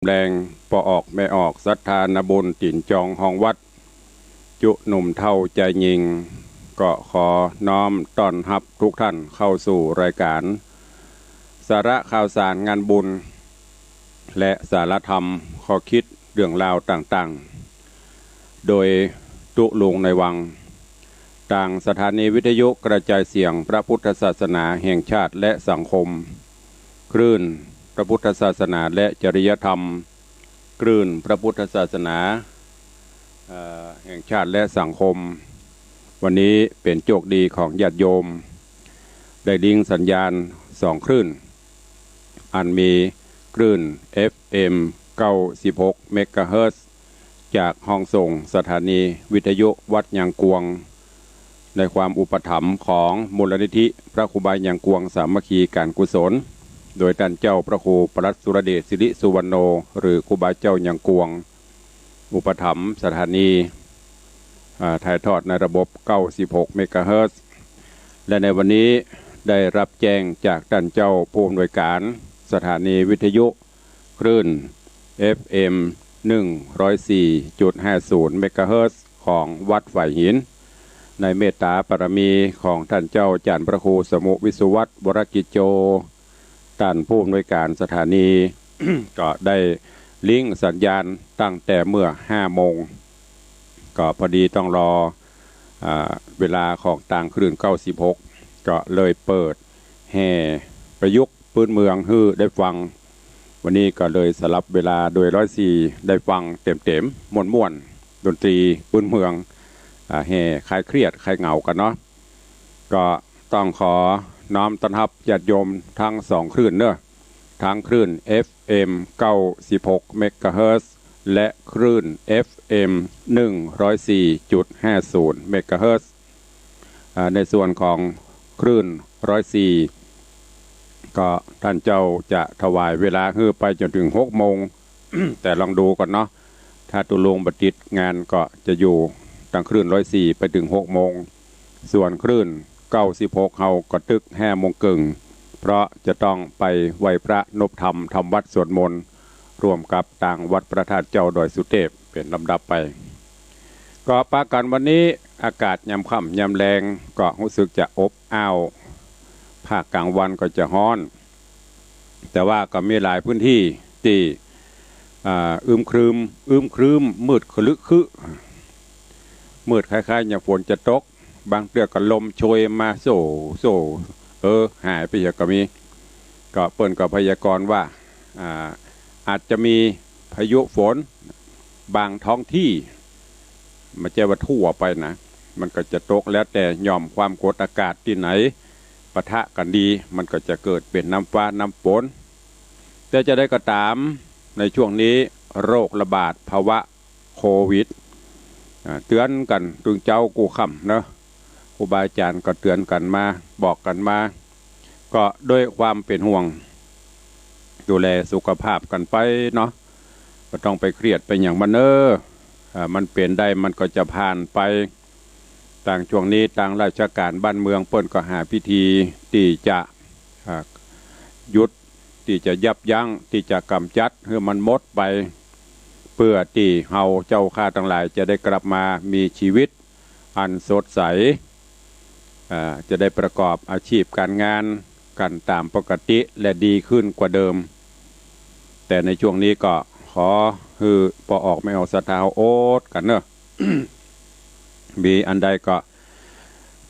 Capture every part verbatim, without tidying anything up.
แลง ป้อออกแม่ออก ศรัทธานาบุญ ตี๋นจองฮองวัด จุหนุ่มเฒ่าจายญิง ก็ขอน้อมต้อนฮับทุกท่านเข้าสู่รายการ สาระข่าวสารงานบุญ และสาระธรรม ข้อคิดเรื่องราวต่างๆ โดยตุ๊ลุงในวัง ตางสถานีวิทยุกระจายเสียงพระพุทธศาสนาแห่งชาติและสังคม คลื่นพระพุทธศาสนาและจริยธรรม คลื่นพระพุทธศาสนา เอ่อ แห่งชาติและสังคม วันนี้เป๋นโจคดีของญาติโยม ได้ลิงก์สัญญาณสองคลื่น อันมีคลื่น เอฟเอ็ม เก้าสิบหก เมกะเฮิรตซ์ จากห้องส่งสถานีวิทยุวัดยางกวง ในความอุปถัมภ์ของมูลนิธิพระครูบายางกวงสามัคคีการกุศล โดยต้านเจ้าพระครูปลัดสุรเดช สิริสุวรรณโณ หรือครูบาเจ้ายางกวง อุปถัมภ์สถานี อ่า ถ่ายทอดในระบบ เก้าสิบหก เมกะเฮิรตซ์ และในวันนี้ได้รับแจ้งจากต้านเจ้าผู้อำนวยการสถานีวิทยุ คลื่น เอฟเอ็ม หนึ่งร้อยสี่จุดห้าศูนย์ เมกะเฮิรตซ์ ของวัดฝายหิน ในเมตตาปารมีของต้านเจ้าอาจ๋ารย์พระครูสมุห์ วิศวัฒน์ วรกิจโจ ต้านผู้อำนวยการสถานี ก็ได้ลิงก์สัญญาณตั้งแต่เมื่อห้าโมง ก็พอดีต้องรอ อ่า เวลาของตางคลื่น เก้าสิบหก ก็เลยเปิดแห่ประยุกต์ ปื๊นเมืองหื้อได้ฟัง วันนี้ก็เลยสลับเวลาโดย ร้อยสี่ ได้ฟังเต๋มๆ ม่วนๆ ดนตรีปื๊นเมือง อ่า แห่คลายเครียดคลายเหงากั๋นเนาะ ก็ต้องขอน้อมต้อนฮับญาติโยมตึงสองคลื่นเนาะ ตึงคลื่น เอฟเอ็ม เก้าสิบหก เมกะเฮิรตซ์ และคลื่น เอฟเอ็ม หนึ่งร้อยสี่จุดห้าศูนย์ เมกะเฮิรตซ์ อ่า ในส่วนของคลื่น ร้อยสี่ ก็ต้านเจ้าจะถวายเวลาหื้อไปจ๋นเถิงหกโมง แต่ลองดูก่อนเนาะ ถ้าตุ๊ลุงบ่ติดงานก็จะอยู่ตึงคลื่น ร้อยสี่ ไปเถิงหกโมง ส่วนคลื่น เก้าสิบหก เฮาก็ตึกห้าโมงเกิ่ง เพราะจะต้องไปไหว้พระนบธรรม ทำวัตรสวดมนต์ ร่วมกับตางวัดพระธาตุเจ้าดอยสุเทพ เป๋นลำดับไป ก็ปะกั๋นวันนี้อากาศยามค่ำยามแลงก็ฮู้สึกจะอบอ้าว ภาคกลางวันก็จะฮ้อน แต่ว่าก็มีหลายพื้นที่ตี้ อ่า อึมครึม อึมครึม มืดครึครึ มืดคล้ายๆ อย่างฝนจะตก บางเตื้อก็ลมโชยมาโซ่โซ่ เออ หายไปเหียก็มี ก็เปิ้นก็พยากรณ์ว่า อ่า อาจจะมีพายุฝนบางท้องที่ บ่ใจ้ว่าทั่วไปนะ มันก็จะตกแล้วแต่หย่อมความกดอากาศตี้ไหนปะทะกั๋นดี มันก็จะเกิดเป๋นน้ำฟ้าน้ำฝน แต่จะใดก็ต๋าม ในช่วงนี้โรคระบาดภาวะโควิด อ่า เตื๋อนกั๋นตึงเจ๊ากู้ค่ำเนาะ ครูบาอาจ๋ารย์ก็เตื๋อนกั๋นมา บอกกั๋นมา ก็ด้วยความเป๋นห่วง ดูแลสุขภาพกั๋นไปเนาะ บ่ต้องไปเครียดไปหยังมันเน่อ อ่า มันเป๋นได้มันก็จะผ่านไป ตางช่วงนี้ตางราชก๋านบ้านเมืองเปิ้นก็หาพิธีตี้จะ อ่า หยุด ตี้จะยับยั้ง ตี้จะก๋ำจัดหื้อมันหมดไป เปื้อตี้เฮาเจ้าข้าตังหลายจะได้กลับมามีชีวิตอันสดใส อ่า จะได้ประกอบอาชีพก๋านงานกั๋นต๋ามปกติและดีขึ้นกว่าเดิม แต่ในช่วงนี้ก็ขอหื้อป้อออกแม่ออกศรัทธาอดกั๋นเนาะ มีอันใดก็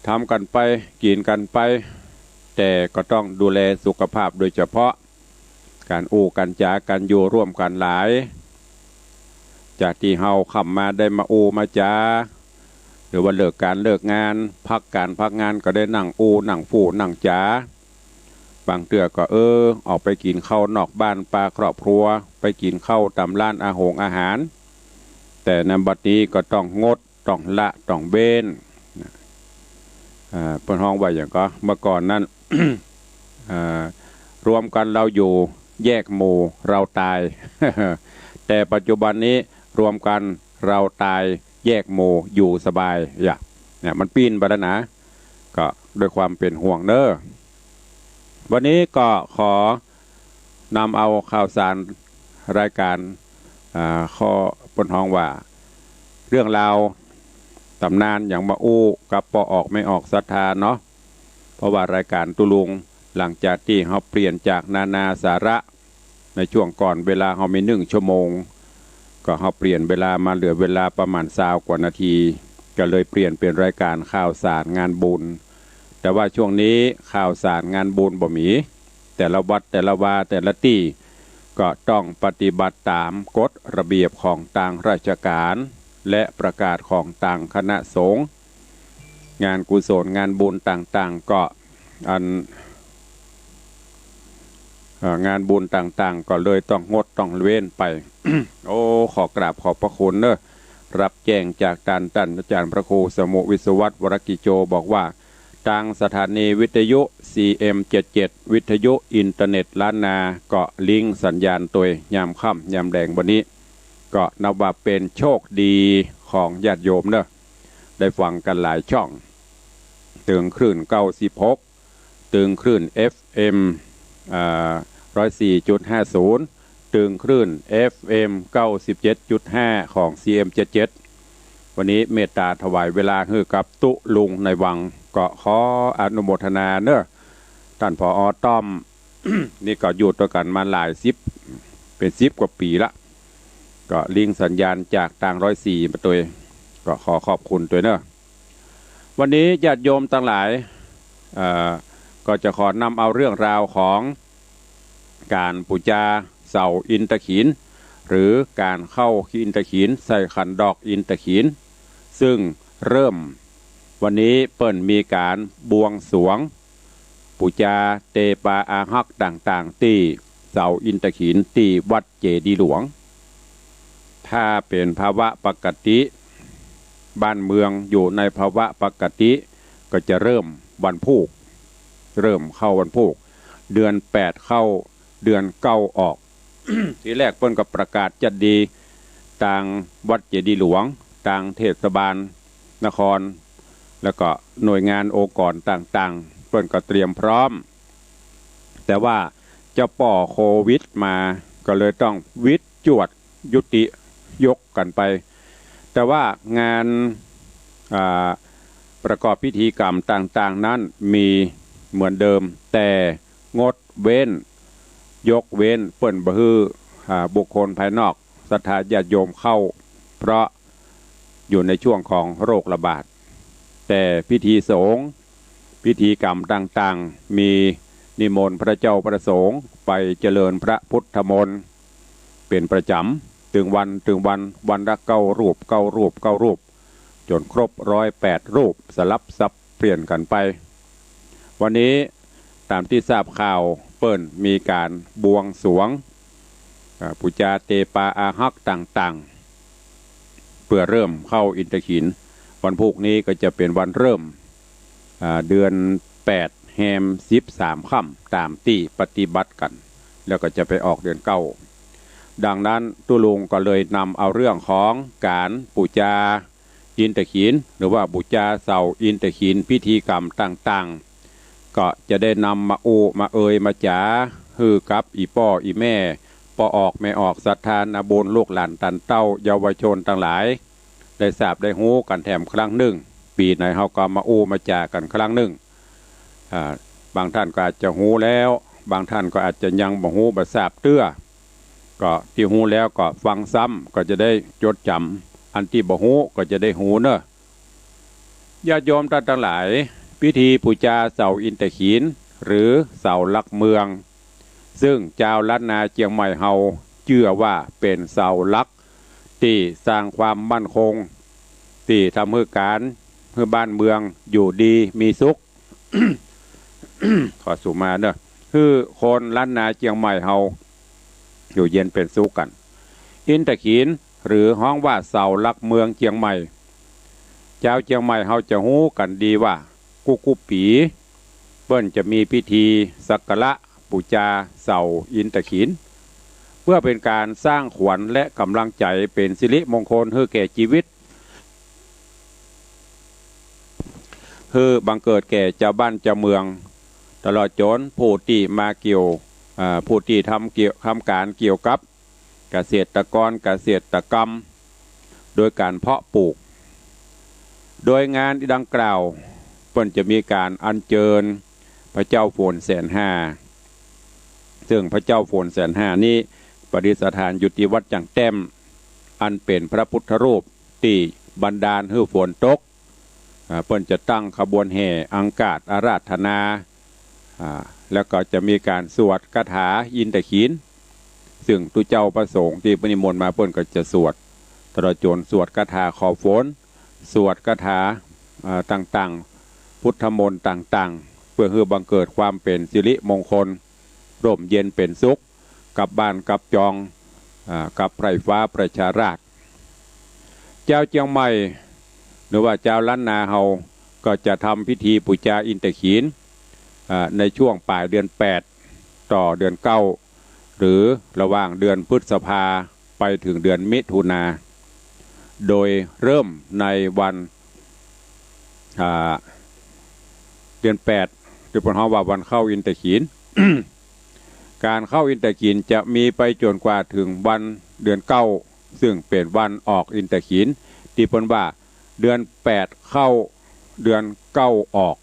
ทำกั๋นไป กิ๋นกั๋นไป แต่ก็ต้องดูแลสุขภาพโดยเฉพาะ ก๋านอู้ก๋านจ๋า ก๋านอยู่ร่วมกั๋นหลาย จากตี้เฮาค่ำมาได้มาอู้มาจ๋า หรือว่าเลิกก๋านเลิกงาน พักก๋านพักงานก็ได้นั่งอู้นั่งฟู่นั่งจ๋า บางเตื้อก็ เออ ออกไปกิ๋นข้าวนอกบ้านปาครอบครัว ไปกิ๋นข้าวต๋ามร้านอาหงอาหาร แต่ในบัดนี้ก็ต้องงด ต้องละ ต้องเว้น อ่า เปิ้นฮ้องว่าหยังก็ เมื่อก่อนนั้น อ่า รวมกั๋นเราอยู่ แยกหมู่เราตาย แต่ปัจจุบันนี้รวมกั๋นเราตาย แยกหมู่อยู่สบาย อย่า เนี่ย มันปี้นไปแล้วนะ ก็ด้วยความเป๋นห่วงเน่อ วันนี้ก็ขอนำเอาข่าวสาร รายก๋าน อ่า ข้อเปิ้นฮ้องว่า เรื่องราวต๋ำนานหยังมาอู้กับป้อออกแม่ออกศรัทธาเนาะ เพราะว่ารายก๋านตุ๊ลุง หลังจากตี้เฮาเปลี่ยนจากนานาสาระ ในช่วงก่อนเวลาเฮามีนึ่งชั่วโมง ก็เฮาเปลี่ยนเวลามาเหลือเวลาประมาณซาวกว่านาที ก็เลยเปลี่ยนเป๋นรายก๋านข่าวสารงานบุญ แต่ว่าช่วงนี้ข่าวสารงานบุญบ่มี แต่ละวัดแต่ละวาแต่ละตี้ ก็ต้องปฏิบัติต๋ามกฎระเบียบของตางราชก๋าน และประกาศของตางคณะสงฆ์ งานกุศลงานบุญต่างๆ ก็อัน เอ่อ งานบุญต่างๆ ก็เลยต้องงดต้องเว้นไป โอ้ ขอกราบขอบพระคุณเนอะ รับแจ้งจากต้าน ต้านอาจ๋ารย์พระครูสมุห์ วิศวัฒน์ วรกิจโจ บอกว่า ตางสถานีวิทยุ ซีเอ็มเจ็ดเจ็ด วิทยุอินเทอร์เน็ตล้านนา ก็ลิงก์สัญญาณตวยยามค่ำยามแลงวันนี้ ก็นับว่าเป๋นโชคดีของญาติโยมเนอะ ได้ฟังกั๋นหลายช่อง ตึงคลื่นเก้าสิบหก ตึงคลื่นเอฟเอ็ม อ่า ร้อยสี่จุดห้าศูนย์ ตึงคลื่นเอฟเอ็ม เก้าสิบเจ็ดจุดห้า ของ ซีเอ็มเจ็ดเจ็ด วันนี้เมตต๋าถวายเวลาหื้อกับตุ๊ลุงในวัง ก็ขออนุโมทนาเนอะ ต้าน ผอ.ต้อม นี่ก็อยู่ตวยกั๋นมาหลายสิบ เป๋นสิบกว่าปี๋ละ ก็ลิงก์สัญญาณจากตางร้อยสี่มาตวย ก็ขอขอบคุณตวยเนอะ วันนี้ญาติโยมตังหลาย เอ่อ ก็จะขอนำเอาเรื่องราวของก๋านปู๋จาเสาอินทขีล หรือก๋านเข้าอินทขีล ใส่ขันดอกอินทขีล ซึ่งเริ่มวันนี้เปิ้นมีก๋านบวงสรวง ปู๋จาเตปาอาฮักต่างๆ ตี้เสาอินทขีล ตี้วัดเจดีย์หลวง ถ้าเป๋นภาวะปกติ บ้านเมืองอยู่ในภาวะปกติ ก็จะเริ่มวันพูก เริ่มเข้าวันพูก เดือนแปดเข้า เดือนเก้าออก ทีแรกเปิ้นก็ประกาศจัดดี ตางวัดเจดีย์หลวง ตางเทศบาลนคร แล้วก็หน่วยงานองค์กรต่างๆ เปิ้นก็เตรียมพร้อม แต่ว่าเจ้าป้อโควิดมา ก็เลยต้องวิดจวดยุติยกกั๋นไป แต่ว่างาน อ่า ประกอบพิธีกรรมต่างๆ นั้นมีเหมือนเดิม แต่งดเว้น ยกเว้นเปิ้นบ่หื้อ อ่า บุคคลภายนอก ศรัทธาญาติโยมเข้า เพราะอยู่ในช่วงของโรคระบาด แต่พิธีสงฆ์ พิธีกรรมต่างๆ มีนิมนต์พระเจ้าพระสงฆ์ไปเจริญพระพุทธมนต์เป๋นประจ๋ำ ตึงวัน ตึงวัน วันละเก้ารูป เก้ารูป เก้ารูป จ๋นครบร้อยแปดรูป สลับสับเปลี่ยนกั๋นไป วันนี้ต๋ามตี้ทราบข่าวเปิ้นมีก๋านบวงสรวง อ่า ปู๋จาเตปาอาฮักต่างๆ เปื้อเริ่มเข้าอินทขีล วันพูกนี้ก็จะเป๋นวันเริ่ม อ่า เดือนแปดแฮมสิบสามค่ำ ต๋ามตี้ปฏิบัติกั๋น แล้วก็จะไปออกเดือนเก้า ดังนั้นตุ๊ลุงก็เลยนำเอาเรื่องของก๋านปู๋จา อินทขีล หรือว่าปู๋จาเสาอินทขีล พิธีกรรมต่างๆ ก็จะได้นำมาอู้มาเอ่ยมาจ๋า หื้อกับอี่ป้ออี่แม่ ป้อออกแม่ออก ศรัทธานาบุญ ลูกหลานต้านเต้า เยาวชนตังหลาย ได้ทราบได้ฮู้กั๋นแถมครั้งนึ่ง ปี๋ไหนเฮาก็มาอู้มาจ๋ากั๋นครั้งนึ่ง อ่า บางต้านก็อาจจะฮู้แล้ว บางต้านก็อาจจะยังบ่ฮู้บ่ทราบเตื้อ ก็ตี้ฮู้แล้วก็ฟังซ้ำ ก็จะได้จดจ๋ำ อันตี้บ่ฮู้ก็จะได้ฮู้เน่อ ญาติโยมต้านตังหลาย พิธีปู๋จาเสาอินทขีล หรือเสาหลักเมือง ซึ่งจาวล้านนาเจียงใหม่เฮาเจื้อว่าเป๋นเสาหลัก ตี้สร้างความมั่นคง ตี้ทำหื้อก๋าน หื้อบ้านเมืองอยู่ดีมีสุข ขอสุมาเน่อ หื้อคนล้านนาเจียงใหม่เฮาอยู่เย็นเป๋นสุขกั๋น อินทขีล หรือฮ้องว่าเสาหลักเมืองเจียงใหม่ จาวเจียงใหม่เฮาจะฮู้กั๋นดีว่า กู้ๆ ปี๋ เปิ้นจะมีพิธีสักการะปู๋จาเสาอินทขีล เปื้อเป๋นก๋านสร้างขวัญและก๋ำลังใจ๋ เป๋นสิริมงคลหื้อแก่จีวิต หื้อบังเกิดแก่จาวบ้านจาวเมือง ตลอดจ๋นผู้ตี้มาเกี่ยว อ่า ผู้ตี้ทำเกี่ยว ทำก๋านเกี่ยวกับ เกษตรกร เกษตรกรรม โดยก๋านเพาะปลูก โดยงานดังกล่าวเปิ้นจะมีก๋านอัญเจิญพระเจ้าฝนแสนห้า ซึ่งพระเจ้าฝนแสนห้านี้ประดิษฐานอยู่ตี้วัดจ่างแต้ม อันเป๋นพระพุทธรูปตี้บันดาลหื้อฝนตก อ่า เปิ้นจะตั้งขบวนแห่อังคาสอาราธนา อ่า แล้วก็จะมีก๋านสวดคาถาอินทขีฬ ซึ่งตุ๊เจ้าพระสงฆ์ตี้นิมนต์มาเปิ้นก็จะสวด ตลอดจ๋นสวดคาถาขอฝน สวดคาถา อ่า ต่างๆ พุทธมนต์ต่างๆ เปื้อหื้อบังเกิดความเป๋นสิริมงคล ร่มเย็นเป๋นสุข กับบ้านกับจอง อ่า กับไพร่ฟ้าประชาราษฎร์ จาวเจียงใหม่ หรือว่าจาวล้านนาเฮาก็จะทำพิธีปู๋จาอินทขีฬ อ่า ในช่วงป๋ายเดือนแปด ต่อเดือนเก้า หรือระหว่างเดือนพฤษภาไปเถิงเดือนมิถุนา โดยเริ่มในวัน อ่า เดือนแปด ตี้เปิ้นฮ้องว่าวันเข้าอินทขีฬ ก๋านเข้าอินทขีฬจะมีไปจ๋นกว่าเถิงวันเดือนเก้า ซึ่งเป๋นวันออกอินทขีฬ ตี้เปิ้นว่าเดือนแปดเข้าเดือนเก้าออก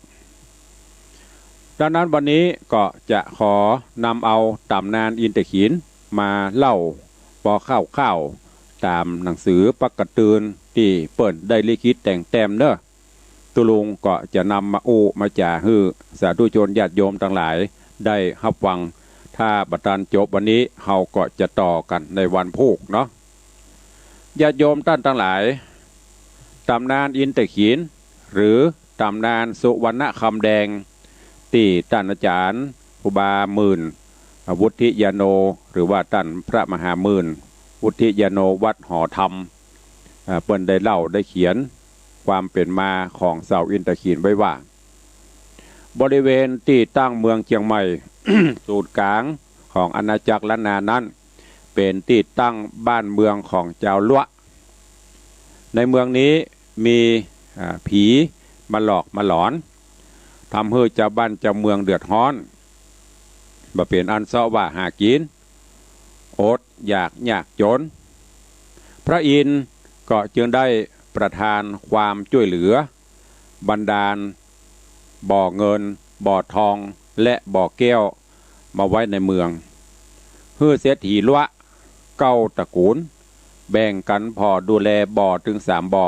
ดังนั้นวันนี้ก็จะขอนำเอาต๋ำนานอินทขีฬมาเล่าปอคร่าวๆ ต๋ามหนังสือปักกะตืนตี้เปิ้นได้ลิขิตแต่งแต้มเน่อ ตุ๊ลุงก็จะนำมาอู้มาจ๋าหื้อสาธุชนญาติโยมตังหลายได้ฮับฟัง ถ้าบ่ตันจบวันนี้ เฮาก็จะต่อกั๋นในวันพูกเนาะ ญาติโยมต้านตังหลาย ต๋ำนานอินทขีฬ หรือต๋ำนานสุวรรณคำแดง ตี้ต้านอาจ๋ารย์ครูบาหมื่น วุฒิยาโน หรือว่าต้านพระมหาหมื่น วุฒิยาโน วัดหอธรรม อ่า เปิ้นได้เล่าได้เขียนความเป๋นมาของเสาอินทขีฬไว้ว่า บริเวณตี้ตั้งเมืองเจียงใหม่ ศูนย์ก๋างของอาณาจักรล้านนานั้น เป๋นตี้ตั้งบ้านเมืองของจาวลัวะ ในเมืองนี้มี อ่า ผีมาหลอกมาหลอน ทำหื้อจาวบ้านจาวเมืองเดือดฮ้อน บ่เป๋นอันเซาะว่าหากิ๋น อดอยากยากจ๋น พระอินทร์ก็จึงได้ประทานความจ้วยเหลือ บันดาลบ่อเงิน บ่อทอง และบ่อแก้วมาไว้ในเมือง หื้อเศรษฐีลัวะเก้าตระกูล แบ่งกั๋นผ่อดูแลบ่อเถิงสามบ่อ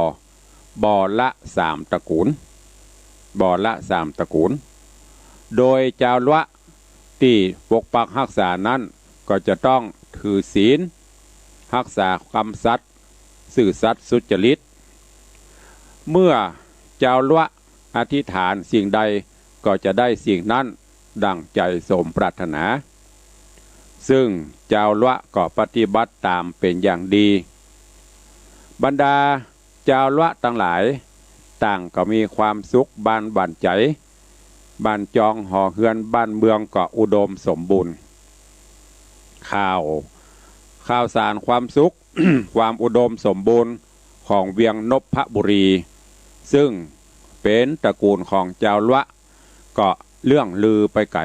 บ่อละสามตระกูล บ่อละสามตระกูล โดยจาวลัวะตี้ปกปักฮักษานั้นก็จะต้องถือศีล ฮักษากำสัตย์ ซื่อสัตย์สุจริต เมื่อจาวลัวะอธิษฐานสิ่งใดก็จะได้สิ่งนั้นดั่งใจ๋สมปรารถนา ซึ่งจาวลัวะก็ปฏิบัติต๋ามเป๋นอย่างดี บรรดาจาวลัวะตังหลาย ต่างก็มีความสุขบานหวั่นใจ๋ บ้านจองหอเฮือนบ้านเมืองก็อุดมสมบูรณ์ ข่าว ข่าวสารความสุข ความอุดมสมบูรณ์ของเวียงนพบุรี ซึ่งเป๋นตระกูลของจาวลัวะ ก็เลื่องลือไปไก๋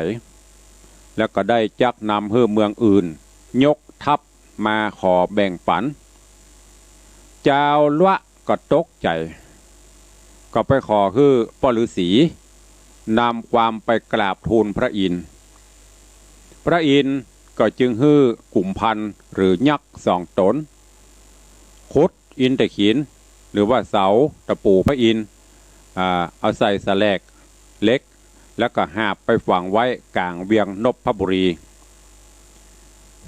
แล้วก็ได้จักนำหื้อเมืองอื่นยกทัพมาขอแบ่งปั๋น จาวลัวะก็ตกใจ๋ ก็ไปขอหื้อป้อฤๅษีนำความไปกราบทูลพระอินทร์ พระอินทร์ก็จึงหื้อกุมภัณฑ์หรือยักษ์สองต๋น ขุดอินทขีฬ หรือว่าเสาตะปู่พระอินทร์ อ่า เอาใส่สะแหลกเหล็ก แล้วก็หาบไปฝังไว้ก๋างเวียงนพบุรี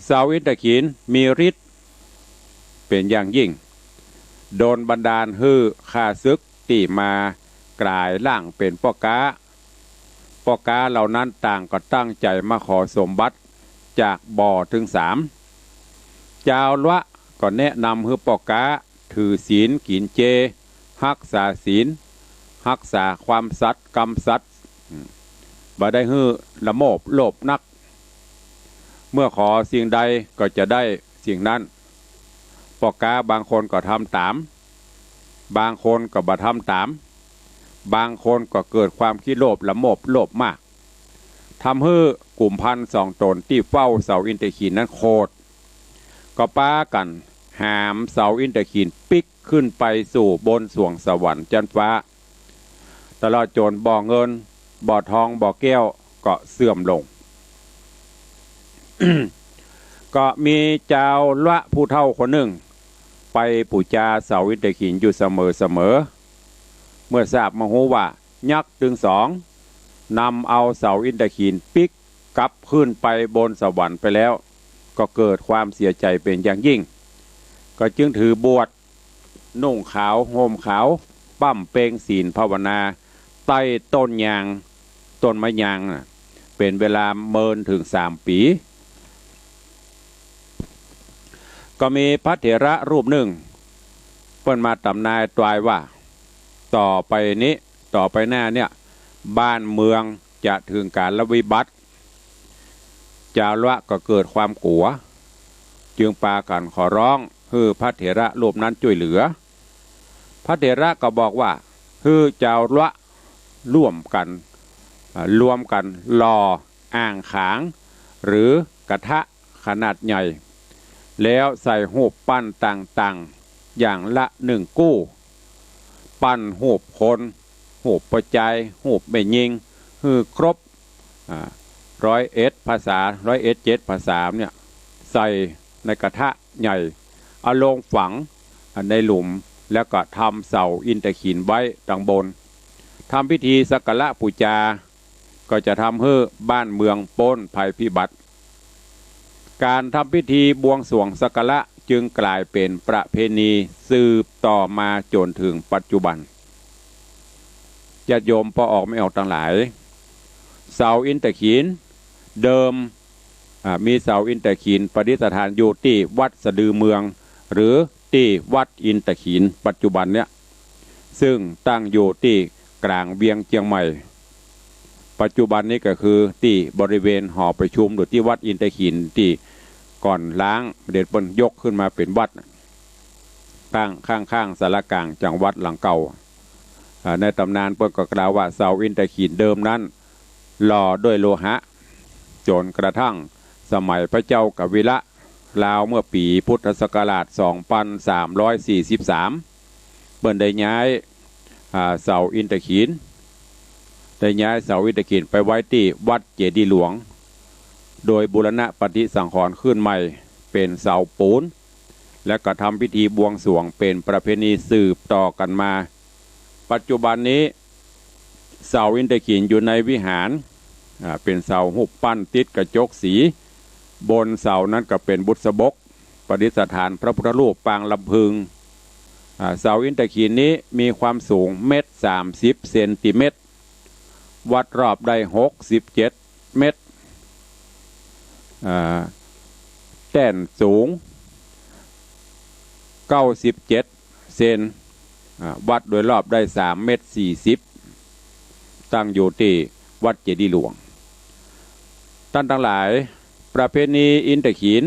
เสาอินทขีฬมีฤทธิ์เป๋นอย่างยิ่ง โดนบันดาลหื้อข้าศึกตี้มากลายร่างเป๋นป้อก๊า ป้อก๊าเหล่านั้นต่างก็ตั้งใจ๋มาขอสมบัติจากบ่อเถิงสาม จาวลัวะก็แนะนำหื้อป้อก๊าถือศีลกิ๋นเจ ฮักษาศีล ฮักษาความสัตย์กำสัตย์ อืม บ่ได้หื้อละโมบโลภนัก เมื่อขอสิ่งใดก็จะได้สิ่งนั้น ป้อก๊าบางคนก็ทำต๋าม บางคนก็บ่ทำต๋าม บางคนก็เกิดความขี้โลภละโมบโลภมาก ทำหื้อกุมภัณฑ์สองต๋นตี้เฝ้าเสาอินทขีฬนั้นโขด ก็ปากั๋นหามเสาอินทขีลปิ๊กขึ้นไปสู่บนสวงสวรรค์จั๊นฟ้า ตลอดจ๋นบ่อเงิน บ่อทอง บ่อแก้วก็เสื่อมลง ก็มีจาวละผู้เฒ่าคนนึ่ง ไปปู๋จาเสาอินทขีลอยู่เสมอๆ เมื่อทราบมาฮู้ว่ายักษ์ตึงสองนำเอาเสาอินทขีลปิ๊กกลับขึ้นไปบนสวรรค์ไปแล้ว ก็เกิดความเสียใจ๋เป๋นอย่างยิ่ง ก็จึงถือบวช นุ่งขาว ห่มขาว บำเพ็ญศีลภาวนา ใต้ต้นยาง ต้นไม้ยางน่ะ เป๋นเวลาเมินเถิงสามปี๋ ก็มีพระเถระรูปนึ่ง เปิ้นมาต๋ามนายตวายว่า ต่อไปนี้ ต่อไปหน้าเนี่ย บ้านเมืองจะเถิงก๋าลวิบัติ จาวละก็เกิดความกั๋ว จึงปากั๋นขอร้องหื้อพระเถระรูปนั้นจ้วยเหลือ พระเถระก็บอกว่า หื้อจาวละร่วมกั๋น อ่า รวมกั๋นหล่ออ่างขาง หรือกระทะขนาดใหญ่ แล้วใส่ฮูปปั้นต่างๆ อย่างละนึ่งกู้ ปั้นฮูปคน ฮูปป้อจาย ฮูปแม่ญิง หื้อครบ อ่า ร้อยเอ็ดภาษา ร้อยเอ็ดเจ็ดภาษาเนี่ย ใส่ในกระทะใหญ่ เอาลงฝัง อ่า ในหลุม แล้วก็ทำเสาอินทขีลไว้ตังบน ทำพิธีสักการะปู๋จา ก็จะทำหื้อบ้านเมืองป๊นภัยพิบัติ ก๋านทำพิธีบวงสรวงสักการะจึงก๋ายเป๋นประเพณีสืบต่อมาจ๋นเถิงปัจจุบัน ญาติโยมป้อออกแม่ออกตังหลาย เสาอินทขีลเดิม อ่า มีเสาอินทขีลประดิษฐานอยู่ตี้วัดสะดือเมือง หรือตี้วัดอินทขีลปัจจุบันเนี่ย ซึ่งตั้งอยู่ตี้ก๋างเวียงเจียงใหม่ ปัจจุบันนี้ก็คือตี้บริเวณหอประชุม หรือตี้วัดอินทขีลตี้ก่อนล้าง เดี๋ยวเปิ้นยกขึ้นมาเป๋นวัด ตั้งข้างๆ ศาลาก๋างจังหวัดหลังเก่า อ่า ในต๋ำนานเปิ้นก็กล่าวว่าเสาอินทขีลเดิมนั้น หล่อด้วยโลหะ จ๋นกระทั่งสมัยพระเจ้ากวิละ ราวเมื่อปี๋พุทธศักราชสองปันสามร้อยสี่สิบสาม เปิ้นได้ย้าย อ่า เสาอินทขีล ได้ย้ายเสาอินทขีลไปไว้ตี้วัดเจดีย์หลวง โดยบูรณะปฏิสังขรณ์ขึ้นใหม่เป๋นเสาปูน และก็ทำพิธีบวงสรวงเป๋นประเพณีสืบต่อกั๋นมา ปัจจุบันนี้ เสาอินทขีลอยู่ในวิหาร อ่า เป๋นเสาฮูปปั้นติดกระจกสี บนเสานั้นก็เป๋นบุษบก ประดิษฐานพระพุทธรูปปางลำพึง อ่า เสาอินทขีลนี้มีความสูงเมตรสามสิบเซนติเมตร วัดรอบได้หกสิบเจ็ดเมตร อ่า แต้นสูงเก้าสิบเจ็ดเซน อ่า วัดโดยรอบได้สามเมตรสี่สิบ ตั้งอยู่ตี้วัดเจดีย์หลวง ต้านตังหลาย ประเพณีอินทขีล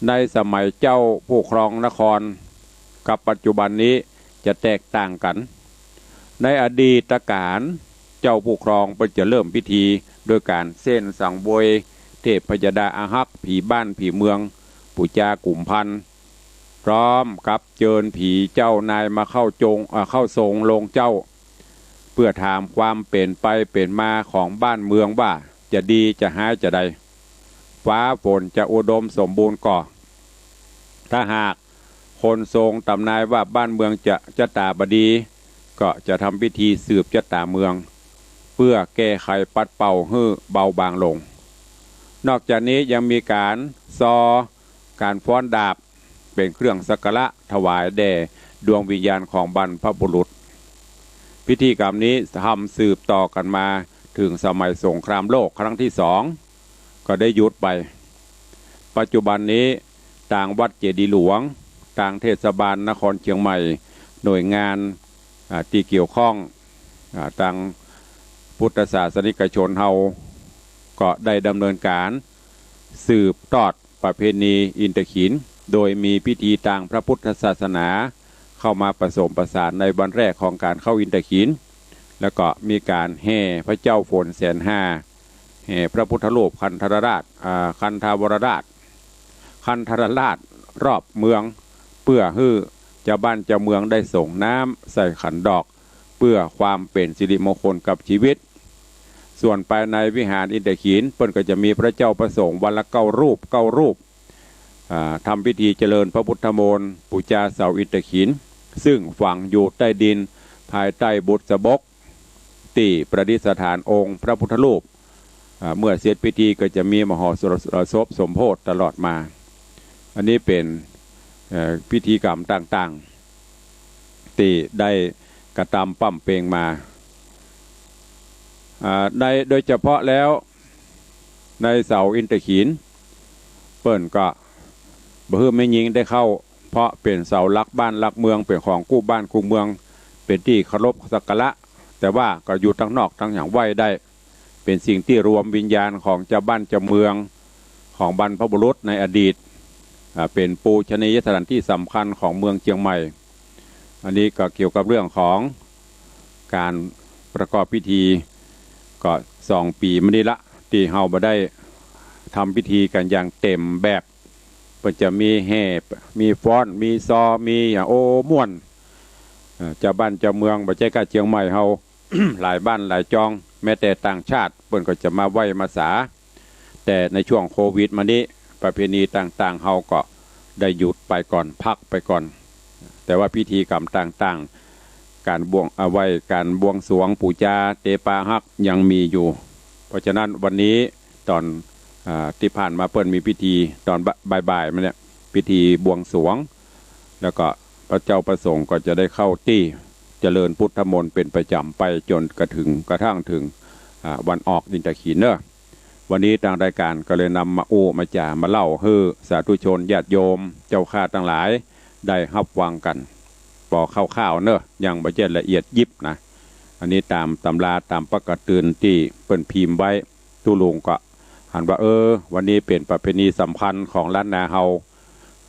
ในสมัยเจ้าผู้ครองนคร กับปัจจุบันนี้จะแตกต่างกั๋น ในอดีตก๋าล เจ้าผู้ครองเปิ้นจะเริ่มพิธีโดยก๋านเส้นสังเวยเทพพญาดาอาฮักษ์ ผีบ้านผีเมือง ปู๋จากุมพันธ์ พร้อมกับเจิญผีเจ้านายมาเข้าจง เอ่อ เข้าทรงโลงเจ้า เปื้อถามความเป๋นไปเป๋นมาของบ้านเมืองว่าจะดีจะฮ้ายจาใด ฟ้าฝนจะอุดมสมบูรณ์ก่อ ถ้าหากคนทรงต๋ำนายว่าบ้านเมืองจะจะต๋าบ่ดี ก็จะทำพิธีสืบจะต๋าเมือง เปื้อแก้ไขปัดเป่าหื้อเบาบางลง นอกจากนี้ยังมีก๋านซอ ก๋านฟ้อนดาบ เป๋นเครื่องสักการะถวายแด่ดวงวิญญาณของบรรพบุรุษ พิธีกรรมนี้ทำสืบต่อกั๋นมาเถิงสมัยสงครามโลกครั้งตี้สอง ก็ได้หยุดไป ปัจจุบันนี้ ตางวัดเจดีย์หลวง ตางเทศบาลนครเชียงใหม่ หน่วยงาน อ่า ตี้เกี่ยวข้อง อ่า ตางพุทธศาสนิกชนเฮา ก็ได้ดำเนินก๋านสืบทอดประเพณีอินทขีล โดยมีพิธีตางพระพุทธศาสนาเข้ามาผสมผสานในวันแรกของก๋านเข้าอินทขีล แล้วก็มีก๋านแห่พระเจ้าฝนแสนห้า แห่พระพุทธรูปคันธรราช อ่า คันธาวรราช คันธรราชรอบเมือง เปื้อหื้อจาวบ้านจาวเมืองได้สรงน้ำใส่ขันดอก เปื้อความเป๋นสิริมงคลกับจีวิต ส่วนภายในวิหารอินทขีล เปิ้นก็จะมีพระเจ้าพระสงฆ์วันละเก้ารูป เก้ารูป อ่า ทำพิธีเจริญพระพุทธมนต์ ปู๋จาเสาอินทขีล ซึ่งฝังอยู่ใต้ดิน ภายใต้บุษบก ตี้ประดิษฐานองค์พระพุทธรูป อ่า เมื่อเสร็จพิธีก็จะมีมโหสถสมโภชตลอดมา อันนี้เป๋น เอ่อ พิธีกรรมต่างๆ ตี้ได้กระตำปล้ำเป็งมา อ่า ใน โดยเฉพาะแล้ว ในเสาอินทขีล เปิ้นก็บ่หื้อแม่ญิงได้เข้า เพราะเป๋นเสาหลักบ้านหลักเมือง เป๋นของกู้บ้านกู้เมือง เป๋นตี้เคารพสักการะ แต่ว่าก็อยู่ตังนอกตังหยังไหว้ได้ เป๋นสิ่งตี้รวมวิญญาณของจาวบ้านจาวเมือง ของบรรพบุรุษในอดีต อ่า เป๋นปูชนียสถานตี้สำคัญของเมืองเจียงใหม่ อันนี้ก็เกี่ยวกับเรื่องของก๋านประกอบพิธี ก็สองปี๋มานี้ละ ตี้เฮาบ่ได้ทำพิธีกั๋นอย่างเต็มแบบ เปิ้นจะมีแห่ มีฟ้อน มีซอ มีหยัง โอ้ ม่วน เอ่อ จาวบ้านจาวเมือง บ่ใจ้ก้าเจียงใหม่เฮา หลายบ้านหลายจอง แม้แต่ต่างชาติ เปิ้นก็จะมาไหว้มาสา แต่ในช่วงโควิดมานี้ ประเพณีต่างๆ เฮาก็ได้หยุดไปก่อน พักไปก่อน แต่ว่าพิธีกรรมต่างๆ ก๋านบวง เอาไหว้ ก๋านบวงสรวงปู๋จาเตปาฮักยังมีอยู่ เพราะฉะนั้นวันนี้ต๋อน อ่า ตี้ผ่านมาเปิ้นมีพิธีต๋อนบ่ายๆ มาเนี่ย พิธีบวงสรวง แล้วก็พระเจ้าพระสงฆ์ก็จะได้เข้าตี้เจริญพุทธมนต์เป๋นประจ๋ำไปจ๋นกระทั่ง กระทั่งเถิง อ่า วันออกอินทขีลเนาะ วันนี้ตางรายก๋านก็เลยนำมาอู้มาจ๋ามาเล่าหื้อสาธุชนญาติโยมเจ้าข้าตังหลายได้ฮับฟังกั๋น ปอคร่าวๆ เนาะ ยังบ่ใจ้ละเอียดยิบนะ อันนี้ต๋ามตำราต๋ามปกติตี้เปิ้นพิมพ์ไว้ ตุ๊ลุงก็หันว่า เออ วันนี้เป๋นประเพณีสำคัญของล้านนาเฮา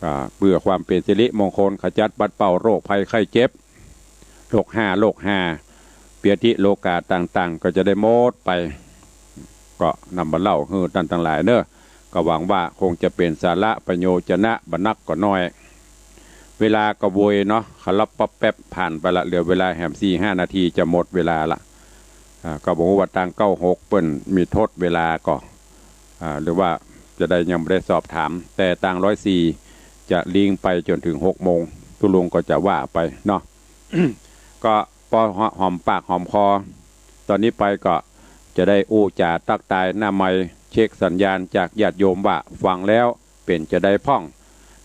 อ่า เปื้อความเป๋นสิริมงคล ขจัดปัดเป่าโรคภัยไข้เจ็บ โรคฮ้า โรคฮา เปียธิโรกาต่างๆ ก็จะได้หมดไป ก็นำมาเล่าหื้อต้านตังหลายเนาะ ก็หวังว่าคงจะเป๋นสาระประโยชนะบ่นักก็น้อย เวลาก็โวยเนาะ ขลับปั๊บแป๊บผ่านไปละ เหลือเวลาแหมสี่ห้านาทีจะหมดเวลาละ อ่า ก็บ่ฮู้ว่าตางเก้าหกเปิ้นมีทดเวลาก่อ อ่า หรือว่าจะได้ยังบ่ได้สอบถาม แต่ตางร้อยสี่จะลิงก์ไปจ๋นเถิงหกโมง ตุ๊ลุงก็จะว่าไปเนาะ ก็ปอหอมปากหอมคอ ต๋อนนี้ไปก็จะได้อู้จ๋าตั๊กตายหน้าไมค์ เช็คสัญญาณจากญาติโยมว่าฟังแล้วเป๋นจาใดพ่อง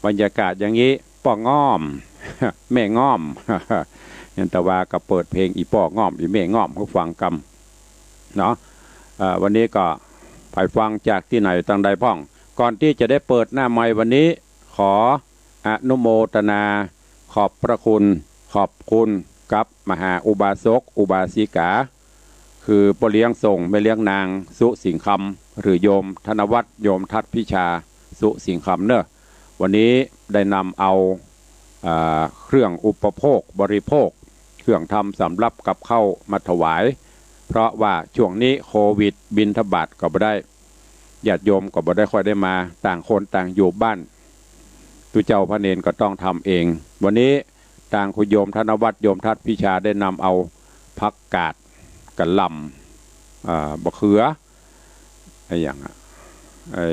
บรรยากาศอย่างนี้ ป้อง่อม แม่ง่อม ยังตะวาก็เปิดเพลงอีป้อง่อม อีแม่ง่อมหื้อฟังกำ เนาะ เอ่อ วันนี้ก็ใผฟังจากตี้ไหนตังใดพ่อง ก่อนตี้จะได้เปิดหน้าไมค์วันนี้ ขออนุโมทนา ขอบพระคุณ ขอบคุณกับมหาอุบาสกอุบาสิกา คือป้อเลี้ยงส่งแม่เลี้ยงนางสุสิงห์คำ หรือโยมธนวัฒน์ โยมทัศน์พิชา สุสิงห์คำเนาะ วันนี้ได้นำเอา อ่า เครื่องอุปโภคบริโภค เครื่องทำสำรับกับข้าวมาถวาย เพราะว่าช่วงนี้โควิดบิณฑบาตก็บ่ได้ ญาติโยมก็บ่ได้ค่อยได้มา ต่างคนต่างอยู่บ้าน ตุ๊เจ้าพระเณรก็ต้องทำเอง วันนี้ตางคุณโยมธนวัฒน์ โยมทัศน์พิชาได้นำเอาผักกาด กะหล่ำ อ่า บะเขือ ไอ้หยังอะ ไอ้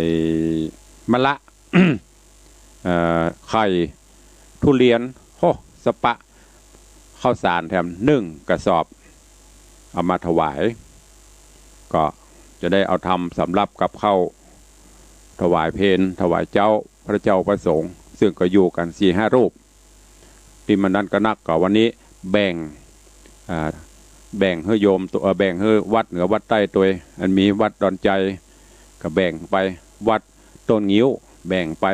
มะละ เอ่อ ไข่ ทุเรียน โฮ สะปะ ข้าวสารแถมนึ่งกระสอบ เอามาถวาย ก็จะได้เอาทำสำรับกับข้าวถวายเพล ถวายเจ๊า พระเจ้าพระสงฆ์ ซึ่งก็อยู่กั๋นสี่ห้ารูป ตี้มันนั้นก็นัก ก็วันนี้แบ่ง อ่า แบ่งหื้อโยมตวย เอ่อ แบ่งหื้อวัดเหนือวัดใต้ตวย อันมีวัดดอนไจ ก็แบ่งไป วัดต้นงิ้ว แบ่งไป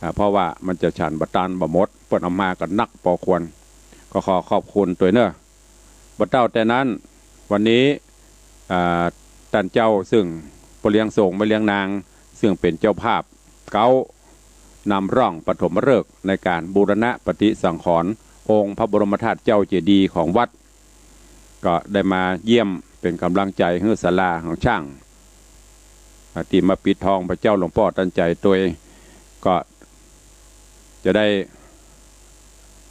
อ่า เพราะว่ามันจะฉันบ่ตันบ่หมด เปิ้นเอามาก็นักปอควร ก็ขอขอบคุณตวยเนาะ บ่เต้าแต่นั้น วันนี้ อ่า ต้านเจ้าซึ่งป้อเลี้ยงส่งแม่เลี้ยงนาง ซึ่งเป๋นเจ้าภาพเก๊า นำร่องปฐมฤกษ์ในก๋านบูรณะปฏิสังขรณ์องค์พระบรมธาตุเจ้าเจดีย์ของวัด ก็ได้มาเยี่ยมเป๋นก๋ำลังใจ๋หื้อศาลาของช่าง อ่า ตี้มาปิดทองพระเจ้าหลวงป้อตันใจ๋ตวย ก็จะได้